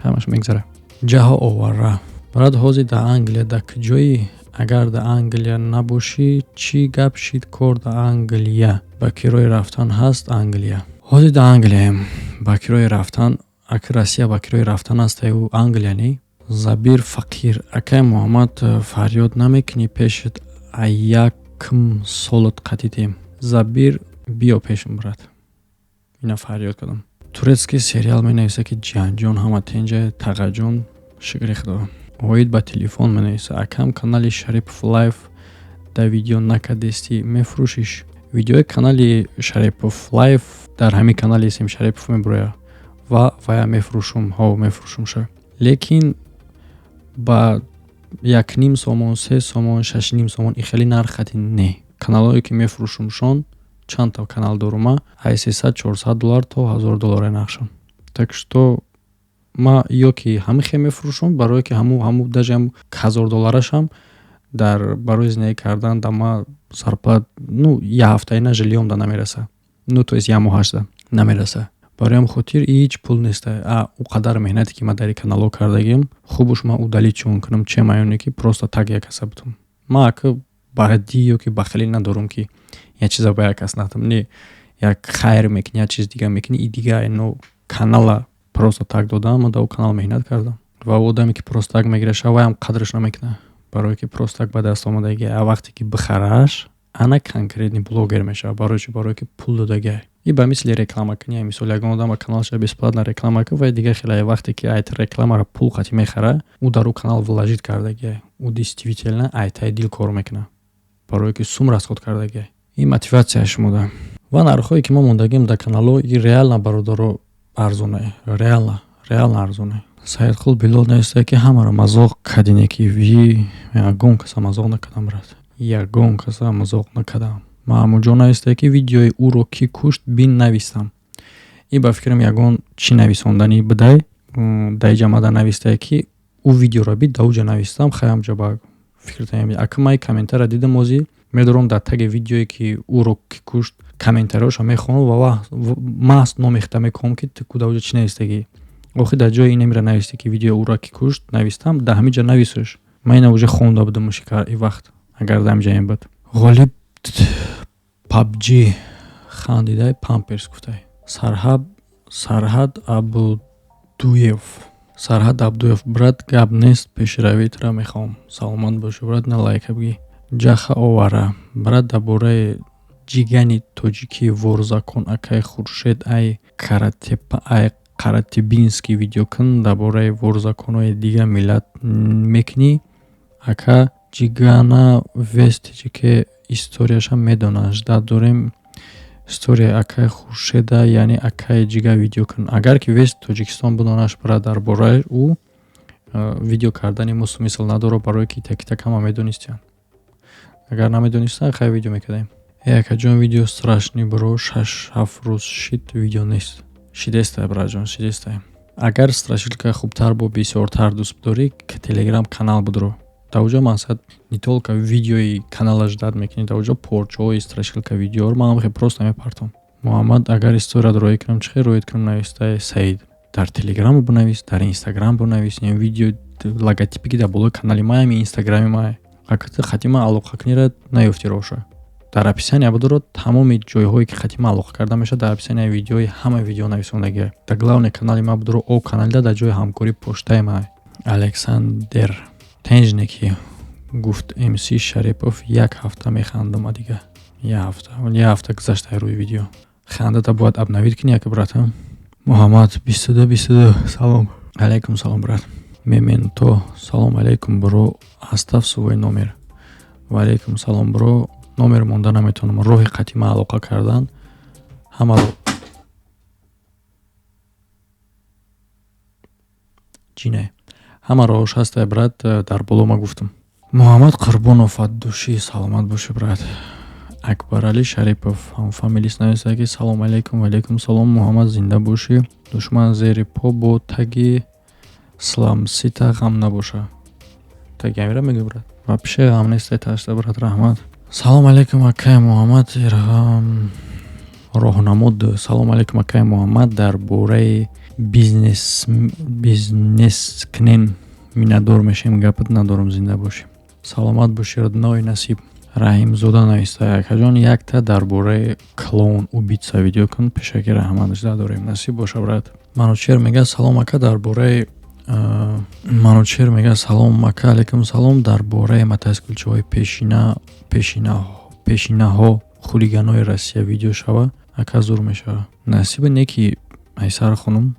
ҳамаш мегзара. Ҷаҳо овара, брат, ҳозир дар Англия дар куҷоӣ? Агар дар Англия набошӣ, чӣ гап шид кор дар Англия? Ба кирои рафтан ҳаст Англия? Ҳозир дар Англияем. Ба кирои рафтан, аки Россия ба кирои рафтан астаю, Англия не. Забир Фақир: акай Муҳаммад, фарёд намекунӣ пешат, якм солат қатитем. Забир, биё пешам, брат, ина фарёд кардам. Турецкий сериал менависа, ки ҷиҳанҷон, ҳама тенҷа, тағаҷон, шукри Худо. Оид ба телефон менависа: акам, канали Шарипов Лайф да видео накардестӣ, мефурӯшиш? Видеои канали Шарипов Лайф дар ҳамин канали Сем Шарипов мебурояд ва вая мефурӯшум, ҳо, мефурӯшумша, лекин ба 1,5 сомон, 3 сомон, 6,5 сомон и хеле нарх хати не. Каналҳое ки мефурӯшумшон, чандта канал дорума, ай 300, 400 доллар то 1000 долларе нархшон. Так что ма ё ки ҳамин хел мефурӯшум, барое ки ҳаму даже ҳам 1000 долларашам дар барои зиндагӣ кардан да ма зарплат, ну, як ҳафтаина жильём да намераса, ну, то есть як моҳашда намераса. Барои ҳам хотир ҳеҷ пул неста. А ӯ қадар меҳнате ки ман дар ин каналҳо кардагим, хубуш ман удалить чун кунам, чем аёне ки просто так як каса бутум. Ман ака бадӣ ё ки бахилӣ надорам, ки як чиза ба як кас натам. Не, як хайр мекунӣ, як чиз дига мекунӣ, и дига. Но канала просто так додам, ман дар ӯ канал меҳнат кардам. Ва ӯ одаме ки просто так мегирад, ваям қадраш намекунад, барое ки просто так ба даст омадагӣ. А вақте ки бихараш, ана конкретный блогер мешавад. Барои чӣ? Барое ки пул додагиай. И ба мисли реклама кунӣ, мисол, ягон одам ба каналша бесплатно реклама кун, вай дига хеле. Вақте ки айт рекламаро пул қати мехара, ӯ дар ӯ канал вложить кардагиай, ӯ действительно айтаи дил кор мекунад, барое ки сум расход кардагиай. Ин мотиватсияи шумода. Ва нархҳое ки мо мондагим дар каналҳо, и реально, бародаро, арзоне, реально, реально арзоне. Саидқул Билол нависта, ки ҳамаро мазоқ кардине, ки ви ягон каса мазоқ накардам, брат, ягон каса мазоқ накардам. Маҳмудҷон нависта, ки видеои ӯро кӣ кушт бин навистам. Ин ба фикрам ягон чӣ нависонданӣ будай. Дар иҷа мада навистае, ки ӯ видеоро бид, дар уҷа навистам. Хай, ҳамҷа ба фикртаем. Ака, ман комментария дидам, озӣ медорам дар таги видеое, ки ӯро кӣ кушт, комментариҳоша мехонам ва маҳз номехта мекунам, ки ту дар уҷа чӣ навистагӣ. Охир дар ҷои инамира навистӣ, ки видеои ӯро кӣ кушт навистам, дар ҳамин ҷа нависаш. Ман ина уже хонда будам и вақт, агар дар ҳамин ҷа буд. Ғолиб Пабҷи хандидай, памперс гуфтай. Сарҳад Абдуев, Сарҳад Абдуев: брат, гап нест, пешравитра мехоҳам, саломат бошӣ, брат, на лайка бигӣ. Ҷаха овара: брат, дар бораи ҷигани тоҷикии ворзакон акай Хуршед ай Каратепа, ай Қаратибинский видео кун. Дар бораи ворзаконҳои дигар миллат мекунӣ, ака. Ҷигана весь ТҶК историяша медонад. Ждать дорем историяи акаи Хуршеда, яъне акаи Ҷига видео кун. Агар ки весь Тоҷикистон бидонаш, брат, дар бораи ӯ видео кардани мо смысл надорад, барое ки так ҳама медонистиянд. Агар намедонистанд, хай, видео мекардем. Э, акаҷон, видео страшный бро, 6-7 рӯз шид, видео нест. Шидестай, братҷон, шидестай. Агар страшилка хубтар бо бисёртар дӯст бидорӣ, Телеграм канал будро. Дар оҷо мақсад не только видеои канала ждать мекунӣ, дар оҷо порчаҳои страшилка видеоро ман ҳам просто мепартом. Муҳаммад, агар историяро роӣ кунам, чӣ хел роид кунам, навистаи Саид. Дар Телеграм бинавис, дар Инстаграм бинавис. Видео логотипе ки дар болои канали май, ҳами Инстаграми май. Агар хати ман алоқа кунира наёфти роша. Дар описания будро, тамоми ҷойҳое ки хати ман алоқа карда мешавад, дар описанияи видеои ҳама видео нависондагия. Дар главный канали ман будро, о каналида дар ҷои ҳамкорӣ поштаи май. Александр Тенжнеки гуфт: МС Шарипов, як ҳафта механдам, а дига як ҳафта, як ҳафта гузашта рӯи видео. Хандата бояд обновить кунӣ, яка, братам. Муҳаммад 22 22: салом алейкум, салом, брат. Мементо, салом алейкум, бро, оставь свой номер. Ва алейкум салом, бро. Номер монда наметавонам, роҳи қатима алоқа кардан ҳамаро ҷине, ҳама роҳош ҳастай, брат, дар боло ма гуфтам. Муҳаммад Қурбонов, от души, саломат бошӣ, брат. Акбаралӣ Шарипов, ҳамфамилист, нависта, ки салом алейкум. Ваалейкум салом, Муҳаммад, зинда бошӣ. Душман зери по бо таги сламсита ғам набоша. Таги амира мегӯй, брат, вообще ғам нестай, ташта, брат, раҳмат. Салом алейкум, акай Муҳаммад роҳнамуд. Салом алейкум, акай Муҳаммад, дар бораи бизнес кунен, миннатдор мешавем. Гапат надорам, зинда бошӣ, саломат бошӣ, родной. Насиб Раҳимзода нависта: акаҷон, якта дар бораи клоун убийца видео кун, пешаки раҳмат, жда дорем. Насиб боша, брат. Манучер мега: салом, ака, дар бораи Манучер мега: салом, ака. Алейкум салом. Дар бораи мотоциклчиҳои пешина пешинаҳо, хулиганои Россия видео шава, ака, зур мешава. Насиба не ки Айсар хонум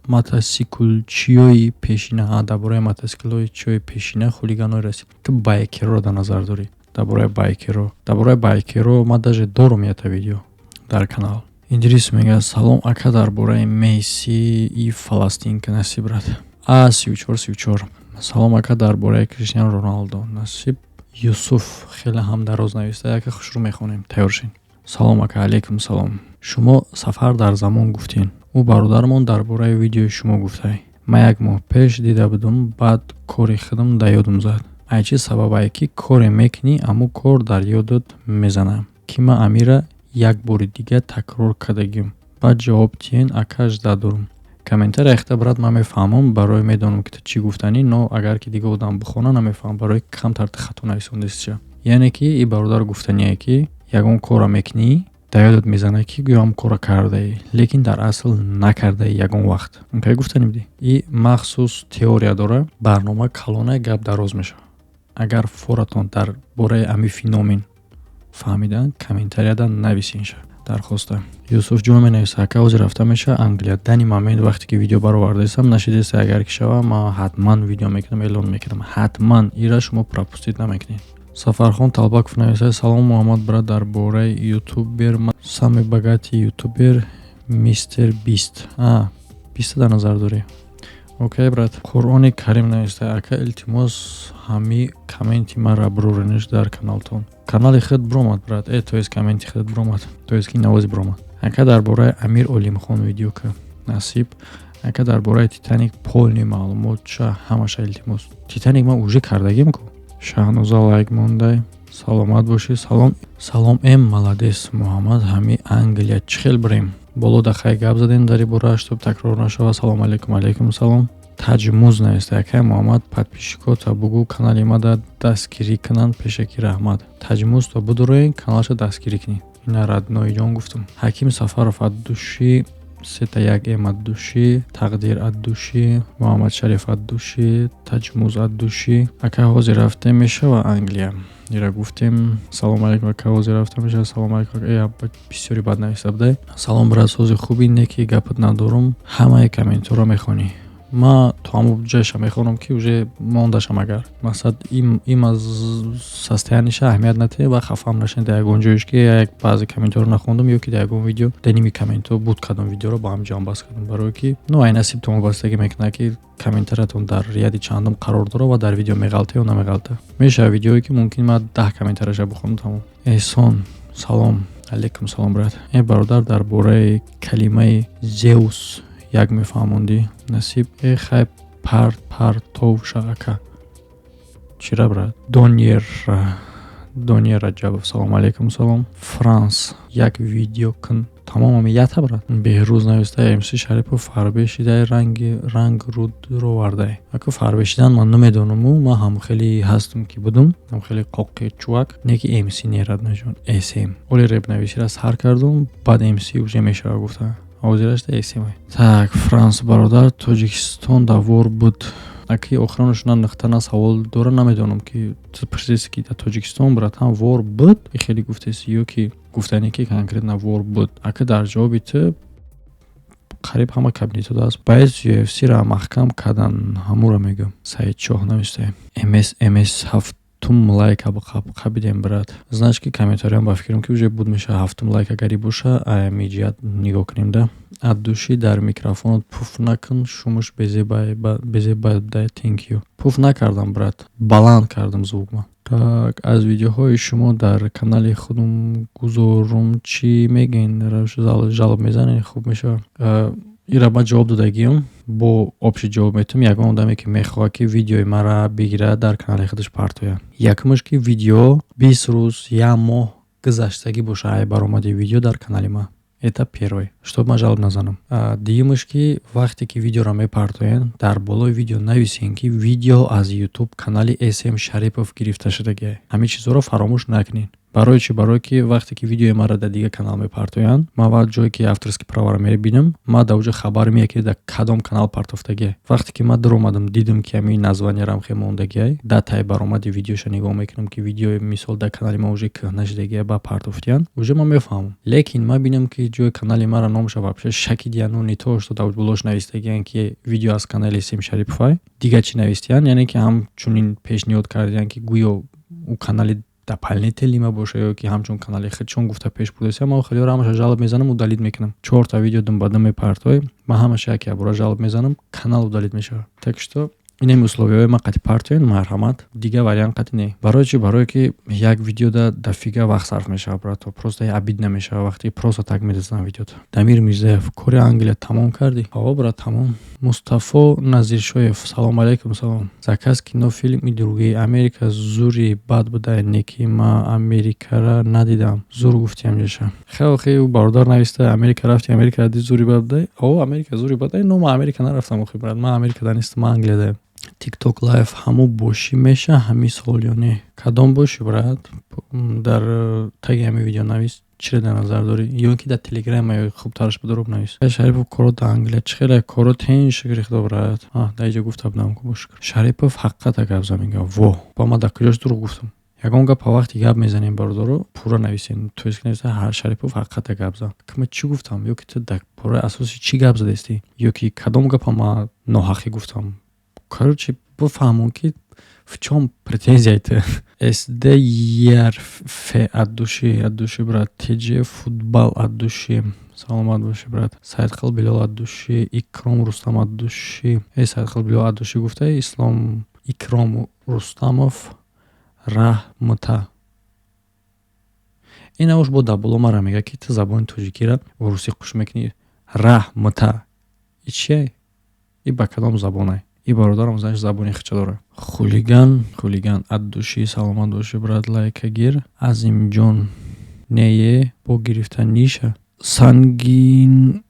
мотосиклчиёи пешина, дар бораи мотосиклчиёи пешина, хулиганои Россия. Ту байкерро дар назар дорӣ? Дар бораи байкерро, дар бораи байкерро ман даже дорум ята видео дар канал. Идрис мега: салом, ака, дар бораи Месси и фаластинка. Насиб, брат. А 34 34, салом, ака, дар бораи Криштиану Роналдо. Насиб. Юсуф хеле ҳам дароз нависта, ака, хушрӯ мехонем, тайёр шин. Салом, ака. Алейкум салом. Шумо сафар дар замон гуфтен, ӯ бародарамон дар бораи видеои шумо гуфтай. Ман як моҳ пеш дида будум, баъд кори худам да ёдам зад. Ай чӣ сабабае, ки коре мекунӣ, аммо кор дар ёдат мезана, ки ман амира як бори дига такрор кардагим. Баъд ҷавоб диҳен, ака, жда дорум. Комментария ихта, брат, ман мефаҳмам, барои медонам, ки ту чӣ гуфтанӣ, но агар ки дига одам бихона, намефаҳмам, барои камтар ту хато нависондистиша. Яъне ки и бародар гуфтание, ки ягон корро мекунӣ, дар ёдат мезанад, ки гӯё ҳам корро кардаӣ, лекин дар асл накардаӣ ягон вақт. Кай гуфтанӣ будӣ? И махсус теория дора, барнома калона, гап дароз мешавад. Агар форатон дар бораи ами феномен фаҳмидан, комментарияда нависинша, дархоста. Юсуф ҷон менависа: ака, ҳозир рафта меша Англия? Дани момент вақте ки видео баровардаистам, нашидеста. Агар ки шава, ман ҳатман видео мекунам, эълон мекунам, ҳатман ира шумо пропустить намекунед. Сафархон Талбаков нависа: салом, Муҳаммад, брат, дар бораи ютубер, самый богатый ютубер Мистер Бист. А биста дар назар дорӣ? Окей, брат. Қуръони Карим нависта: ака, илтимос, ҳами комменти мара бурорениш дар каналтон. Канали худ биромад, брат, то есть комменти худ биромад, то есть ки навози биромад. Ака, дар бораи Амир Олимхон видео ка. Насиб. Ака, дар бораи Титаник полный маълумот ша, ҳамаша, илтимос. Титаник ман уже кардагим ку. Шаҳноза лайк мондай, саломат бошӣ. Салом, салом, эм молодец, Муҳаммад. Ҳами Англия чӣ хел бирем? Боло дахай гап задем дар ин бора, чтоб такрор нашава. Салом алейкум. Алейкум салом. Таҷмуз нависта: акай Муҳаммад, подписчикота бугӯ канали мада дастгирӣ кунанд, пешакӣ раҳмат. Таҷмуз, то будуроен каналаша дастгирӣ кунед. Ина родной ҷон гуфтам. Ҳаким Сафаров, от души, сета як эм от души, Тақдир от души, Муҳаммадшариф от души, Таҷмуз от души. Ака, ҳозир рафта мешава Англия? Ира гуфтем. Салом алейкум, ака, ҳозир рафта мешава? Салом алейкум. Э, бисёри бад нависта будай. Салом, брат, сози хуби, не ки гапат надорум, ҳамаи комментҳоро мехонӣ. Ма то ҳамон ҷойша мехонам, ки уже мондашам. Агар мақсад им аз состояниша аҳамият натиҳе ва хафаам нашавед дар ягон ҷоеш, ки як баъзе комментҳоро нахондам ё ки дар ягон видео дар ними комментҳо буд, кадом видеоро ба ҳам ҷамъбаст кардам, барое ки ну ай насибтон вобастагӣ мекунад, ки комментариятон дар ряди чандум қарор дорад ва дар видео меғалта ё намеғалта. Мешавад видеое, ки мумкин ман 10 комментарияша бихонам, тамом. Эҳсон, салом. Алейкум салом, брат. Э, бародар, дар бораи калимаи Зеус як мефаҳмондӣ? Насиб. Э, хай, парт партовша, ака. Чира, брат? Донер, Донер Раҷабов, салом алейкум. Салом. Франс, як видео кун. Тамомами ята, брат. Беҳрӯз нависта: МС Шарипов фарбе шидаи, ранги ранг руд ровардай. Ака, фарбе шидан ман намедонаму, ман ҳам хеле ҳастам, ки будум, ҳам хеле қоқи чувак, не ки МС не, родной ҷон, СМ. Оли репнависира сар кардум, баъд МС уже мешава гуфта. Ҳозирашта СМ. Так, Франс бародар, Тоҷикистон давор буд. Аки охиронаш на нухта, на савол дора, намедонам, ки ту пурсиси, ки дар Тоҷикистон, братан, вор буд, и хеле гуфтеси ё ки гуфтане, ки конкретно вор буд. Ака, дар ҷавоби ту Қариб ҳама кабинетҳо аст. Боец UFC-ра маҳкам кардан, ҳамуро мегӯям. Саидшоҳ навиштаем. МС МС, ҳафтум лайка қабидем, брат. Значит, ки комментариям ба фикрам, ки уже буд мешавад ҳафтум лайк. Агари боша, ами ҷиҳат нигоҳ кунем да. От души дар микрофонат пуф накун, шумуш безебай. Thank you. Пуф накардам, брат, баланд кардам звукма. Так, аз видеоҳои шумо дар канали худум гузорум, чӣ мегӯен? Жалоб мезанед, хуб мешавад. Ира ман ҷавоб додагиам, бо общий ҷавоб метавам. Ягон одаме, ки мехоҳад, ки видеои маро бигирад, дар канали худаш партояд, якумаш, ки видео 20 рӯз, як моҳ гузаштагӣ боша ай баромади видео дар канали ман. Это первое, чтоб ман жалоб назанам. Дуюмаш, ки вақте ки видеоро мепартоянд, дар болои видео нависен, ки видео аз Ютуб канали СМ Шарипов гирифта шудагиа. Ҳамин чизҳоро фаромӯш накунед. Барои чӣ? Барое ки вақте ки видеои маро дар дигар канал мепартоянд, ман вақт ҷое ки авторский праваро мебинам, ман дар оҷо хабар меяд, ки дар кадом канал партофтагиа. Вақте ки ман дуромадам, дидам, ки ҳамин названияам хе мондагиай, датаи баромади видеоша нигоҳ мекунам, ки видеои, мисол, дар канали ман уже кӯҳна шудагиа, ба партофтиян, уже ман мефаҳмам. Лекин ман бинам, ки ҷои канали маро номаша вообще шакидияну не то что дар болош навистагиян, ки видео аз канали СМ Шариповай, дигар чӣ навистиян, яъне ки ҳамчунин пешниҳод кардиян, ки гӯё ӯ канали дополнительный ма боша ё ки ҳамчун канали худшон гуфта пеш бурдасия, ман хелиро ҳамаша жалоб мезанам, удалить мекунам. Чорта видео думбадум мепартои, ман ҳамаша яке ябора жалоб мезанам, канал удалить мешавад. Так что инами условияҳои ман қати партоен, марҳамат, дигар вариант қати не. Барои чӣ? Барое ки як видеода дофига вақт сарф мешавад, брато, просто обидно мешавад, вақте просто так медазам видеода. Дамир Мирзаев, кори Англия тамом кардӣ? Ҳо, брат, тамом. Мустафо Назиршоев, салом алейкум. Салом. Заказ кино, фильм и другие. Америка зури бад буда, неки ма Америкара надидам. Зур гуфтиам ҷаша. Хел хе, бародар нависта, Америка рафти, Америка ди, зури бад буда. О, Америка зури бад, но ма Америка нарафтам охи, брат, ман Америка да нестам, ман Англия даем. Тикток лайв ҳамун бошӣ меша ҳамин сол ё не? Кадом бошӣ, брат? Дар таги ҳамин видео навис, чиро дар назар дорӣ, ё ин ки дар Телеграма ё хубтараш бидороб навис. Шарипов, коро дар Англия чӣ хеле коро тен, шукри худо, брат. Дар иҷо гуфта будам ку, бошукр. Шарипов ҳақиқата гап зад, мега во ба ман дар куҷош дурӯғ гуфтам? Ягон гапа вақте гап мезанем, бародаро, пурра нависем. То есть нависа, Шарипов ҳақиқата гап зад. Ма чӣ гуфтам? Ё ки ту дар бораи асоси чӣ гап задестӣ? Ё ки кадом гапа ма ноҳақӣ гуфтам? Короче, бифаҳмон, ки в чём претензия ту. СД ЕРФ, от души, от души, брат. ТЖ футбал, от души, саломат бошӣ, брат. Саидқил Билол, от души. Икром Рустам, от души. Э, Саидқил Билол от души гуфта, Ислом Икром Рустамов раҳмта. Ин авош бо дар боло мара мега, ки ту забони тоҷикиро русӣ қуш мекунӣ. Раҳмта и чие? И ба кадом забонай? И бародарам, знаешь, забони хича дора. Хулиган, хулиган, от души, саломат бошӣ, брат, лайка гир. Азимҷон, нее бо гирифта ниша. Сангинмурод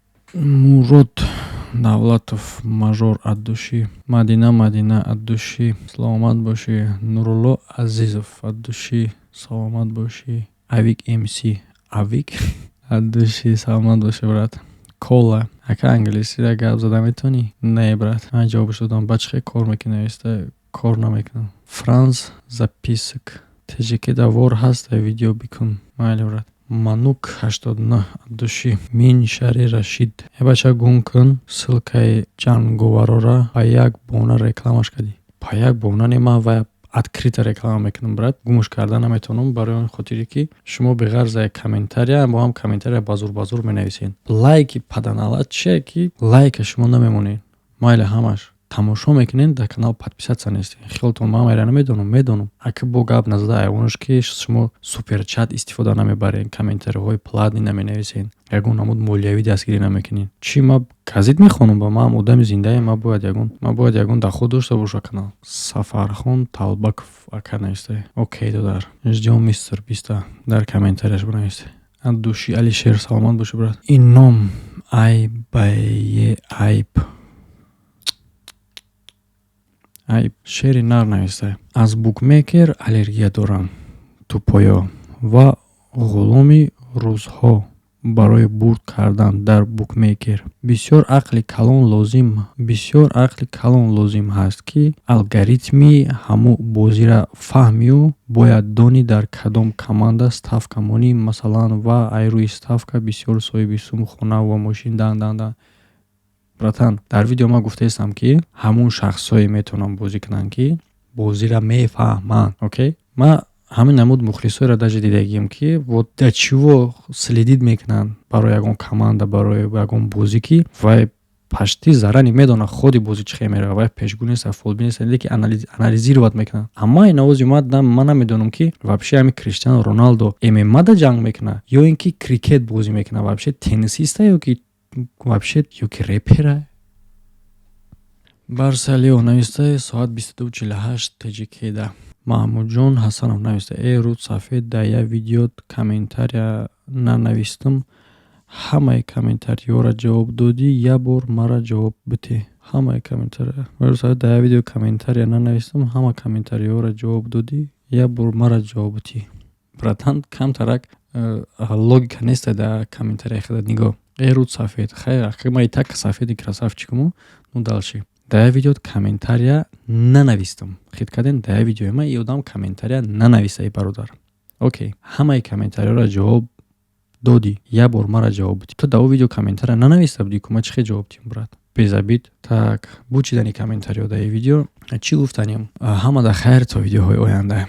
Давлатов, мажор, от души. Мадина, Мадина, от души, саломат бошӣ. Нурулло Азизов, от души, саломат бошӣ. Авик МС, Авик, от души, саломат бошӣ, брат. Кола, ака, англисиро гап зада метавонӣ? Не, брат. Ман ҷавобаш додам. Ба чӣ хел кор мекунӣ? Нависта, кор намекунам. Франц записок. Тҷк давор ҳаста, видео бикун. Майли, брат. Манук 89, от души. Мин Шари Рашид. Э, бача, гум кун, ссылкаи ҷанговарора ба як бона рекламаш кардӣ. Ба як бона не, ман вая открыто реклама мекунам, брат. Гумуш карда наметавонам, барои он хотире ки шумо беғарз як комментария бо ҳам комментария базур базур менависед. Лайки паданалат чие, ки лайка шумо намемонед? Майли, ҳамаш тамошо мекунед, дар канал подписаться нестед. Хиёлтон ман майра намедонам, медонам. Ака, бо гап назада айвонош, ки шумо суперчат истифода намебаред, комментариҳои платный наменависед, ягон намуд молиявӣ дастгирӣ намекунед. Чӣ, ма газет мехонам? Ба маам одами зиндаем, ма бояд ягон доход дошта боша канал. Сафархон Талбаков ака нависта. Окей, додар. Ждём мистер Биста, дар комментарияш бинависед. От души, Алишер, саломат бошӣ, брат. Ин ном айбае, айб. Айб. Шери нар нависта. Аз букмекер аллергия дорам. Тупоё ва ғуломи рӯзҳо барои бурд кардан дар букмекер. Бисёр ақли калон лозим ҳаст, ки алгоритми ҳамун бозиро фаҳмию бояд донӣ дар кадом команда ставка монӣ, масалан, ва ай рӯи ставка бисёр соҳиби сум, хона ва мошин дан дан дан. Братан, дар видео ман гуфтаистам, ки ҳамун шахсҳое метавонанд бозӣ кунанд, ки бозиро мефаҳманд. Окей, ман ҳамин намуд мухлисҳоеро даже дидагием, ки вот до чего следить мекунанд барои ягон команда, барои ягон бозӣ, ки вай почти заранее медонад, худи бозӣ чӣ хел меравад. Вай пешгӯ нест, фолбин нест, ки анализировать мекунад. Амма ин овози ман намедонам, ки вообще ҳами Криштиану Роналдо ММА-да ҷанг мекунад ё ин ки крикет бозӣ мекунад, вообще теннисиста ё ки вообще ё ки репера. Барсалио нависта: соат 22:48 теҷикеда. Маҳмудҷон Ҳасанов нависта: э, руд сафед, дар як видео комментария нанавистам, ҳамаи комментариёро ҷавоб додӣ, як бор мара ҷавоб бите. Ҳамаи комментария, дар як видео комментария нанавистам, ҳама комментариёро ҷавоб додӣ, як бор мара ҷавоб битӣ. Братан, камтарак логика неста дар комментарияи худат. Нигоҳ, э, руд сафед, хайр, ма и так сафеди красавчикуму. Ну, дальше: дар як видео комментария нанавистам. Хит кардем, дар як видеои ман и одам комментария нанависта. И бародар, окей, ҳамаи комментариёро ҷавоб додӣ, як бор мара ҷавоб бидӣ. Ту дар он видео комментария нанависта будӣ ку, ман чӣ хел ҷавоб диҳам, брат? Без обид. Так, бучидани комментариё дар ин видео. Чӣ гуфтанем? Ҳамада хайр, то видеоҳои оянда.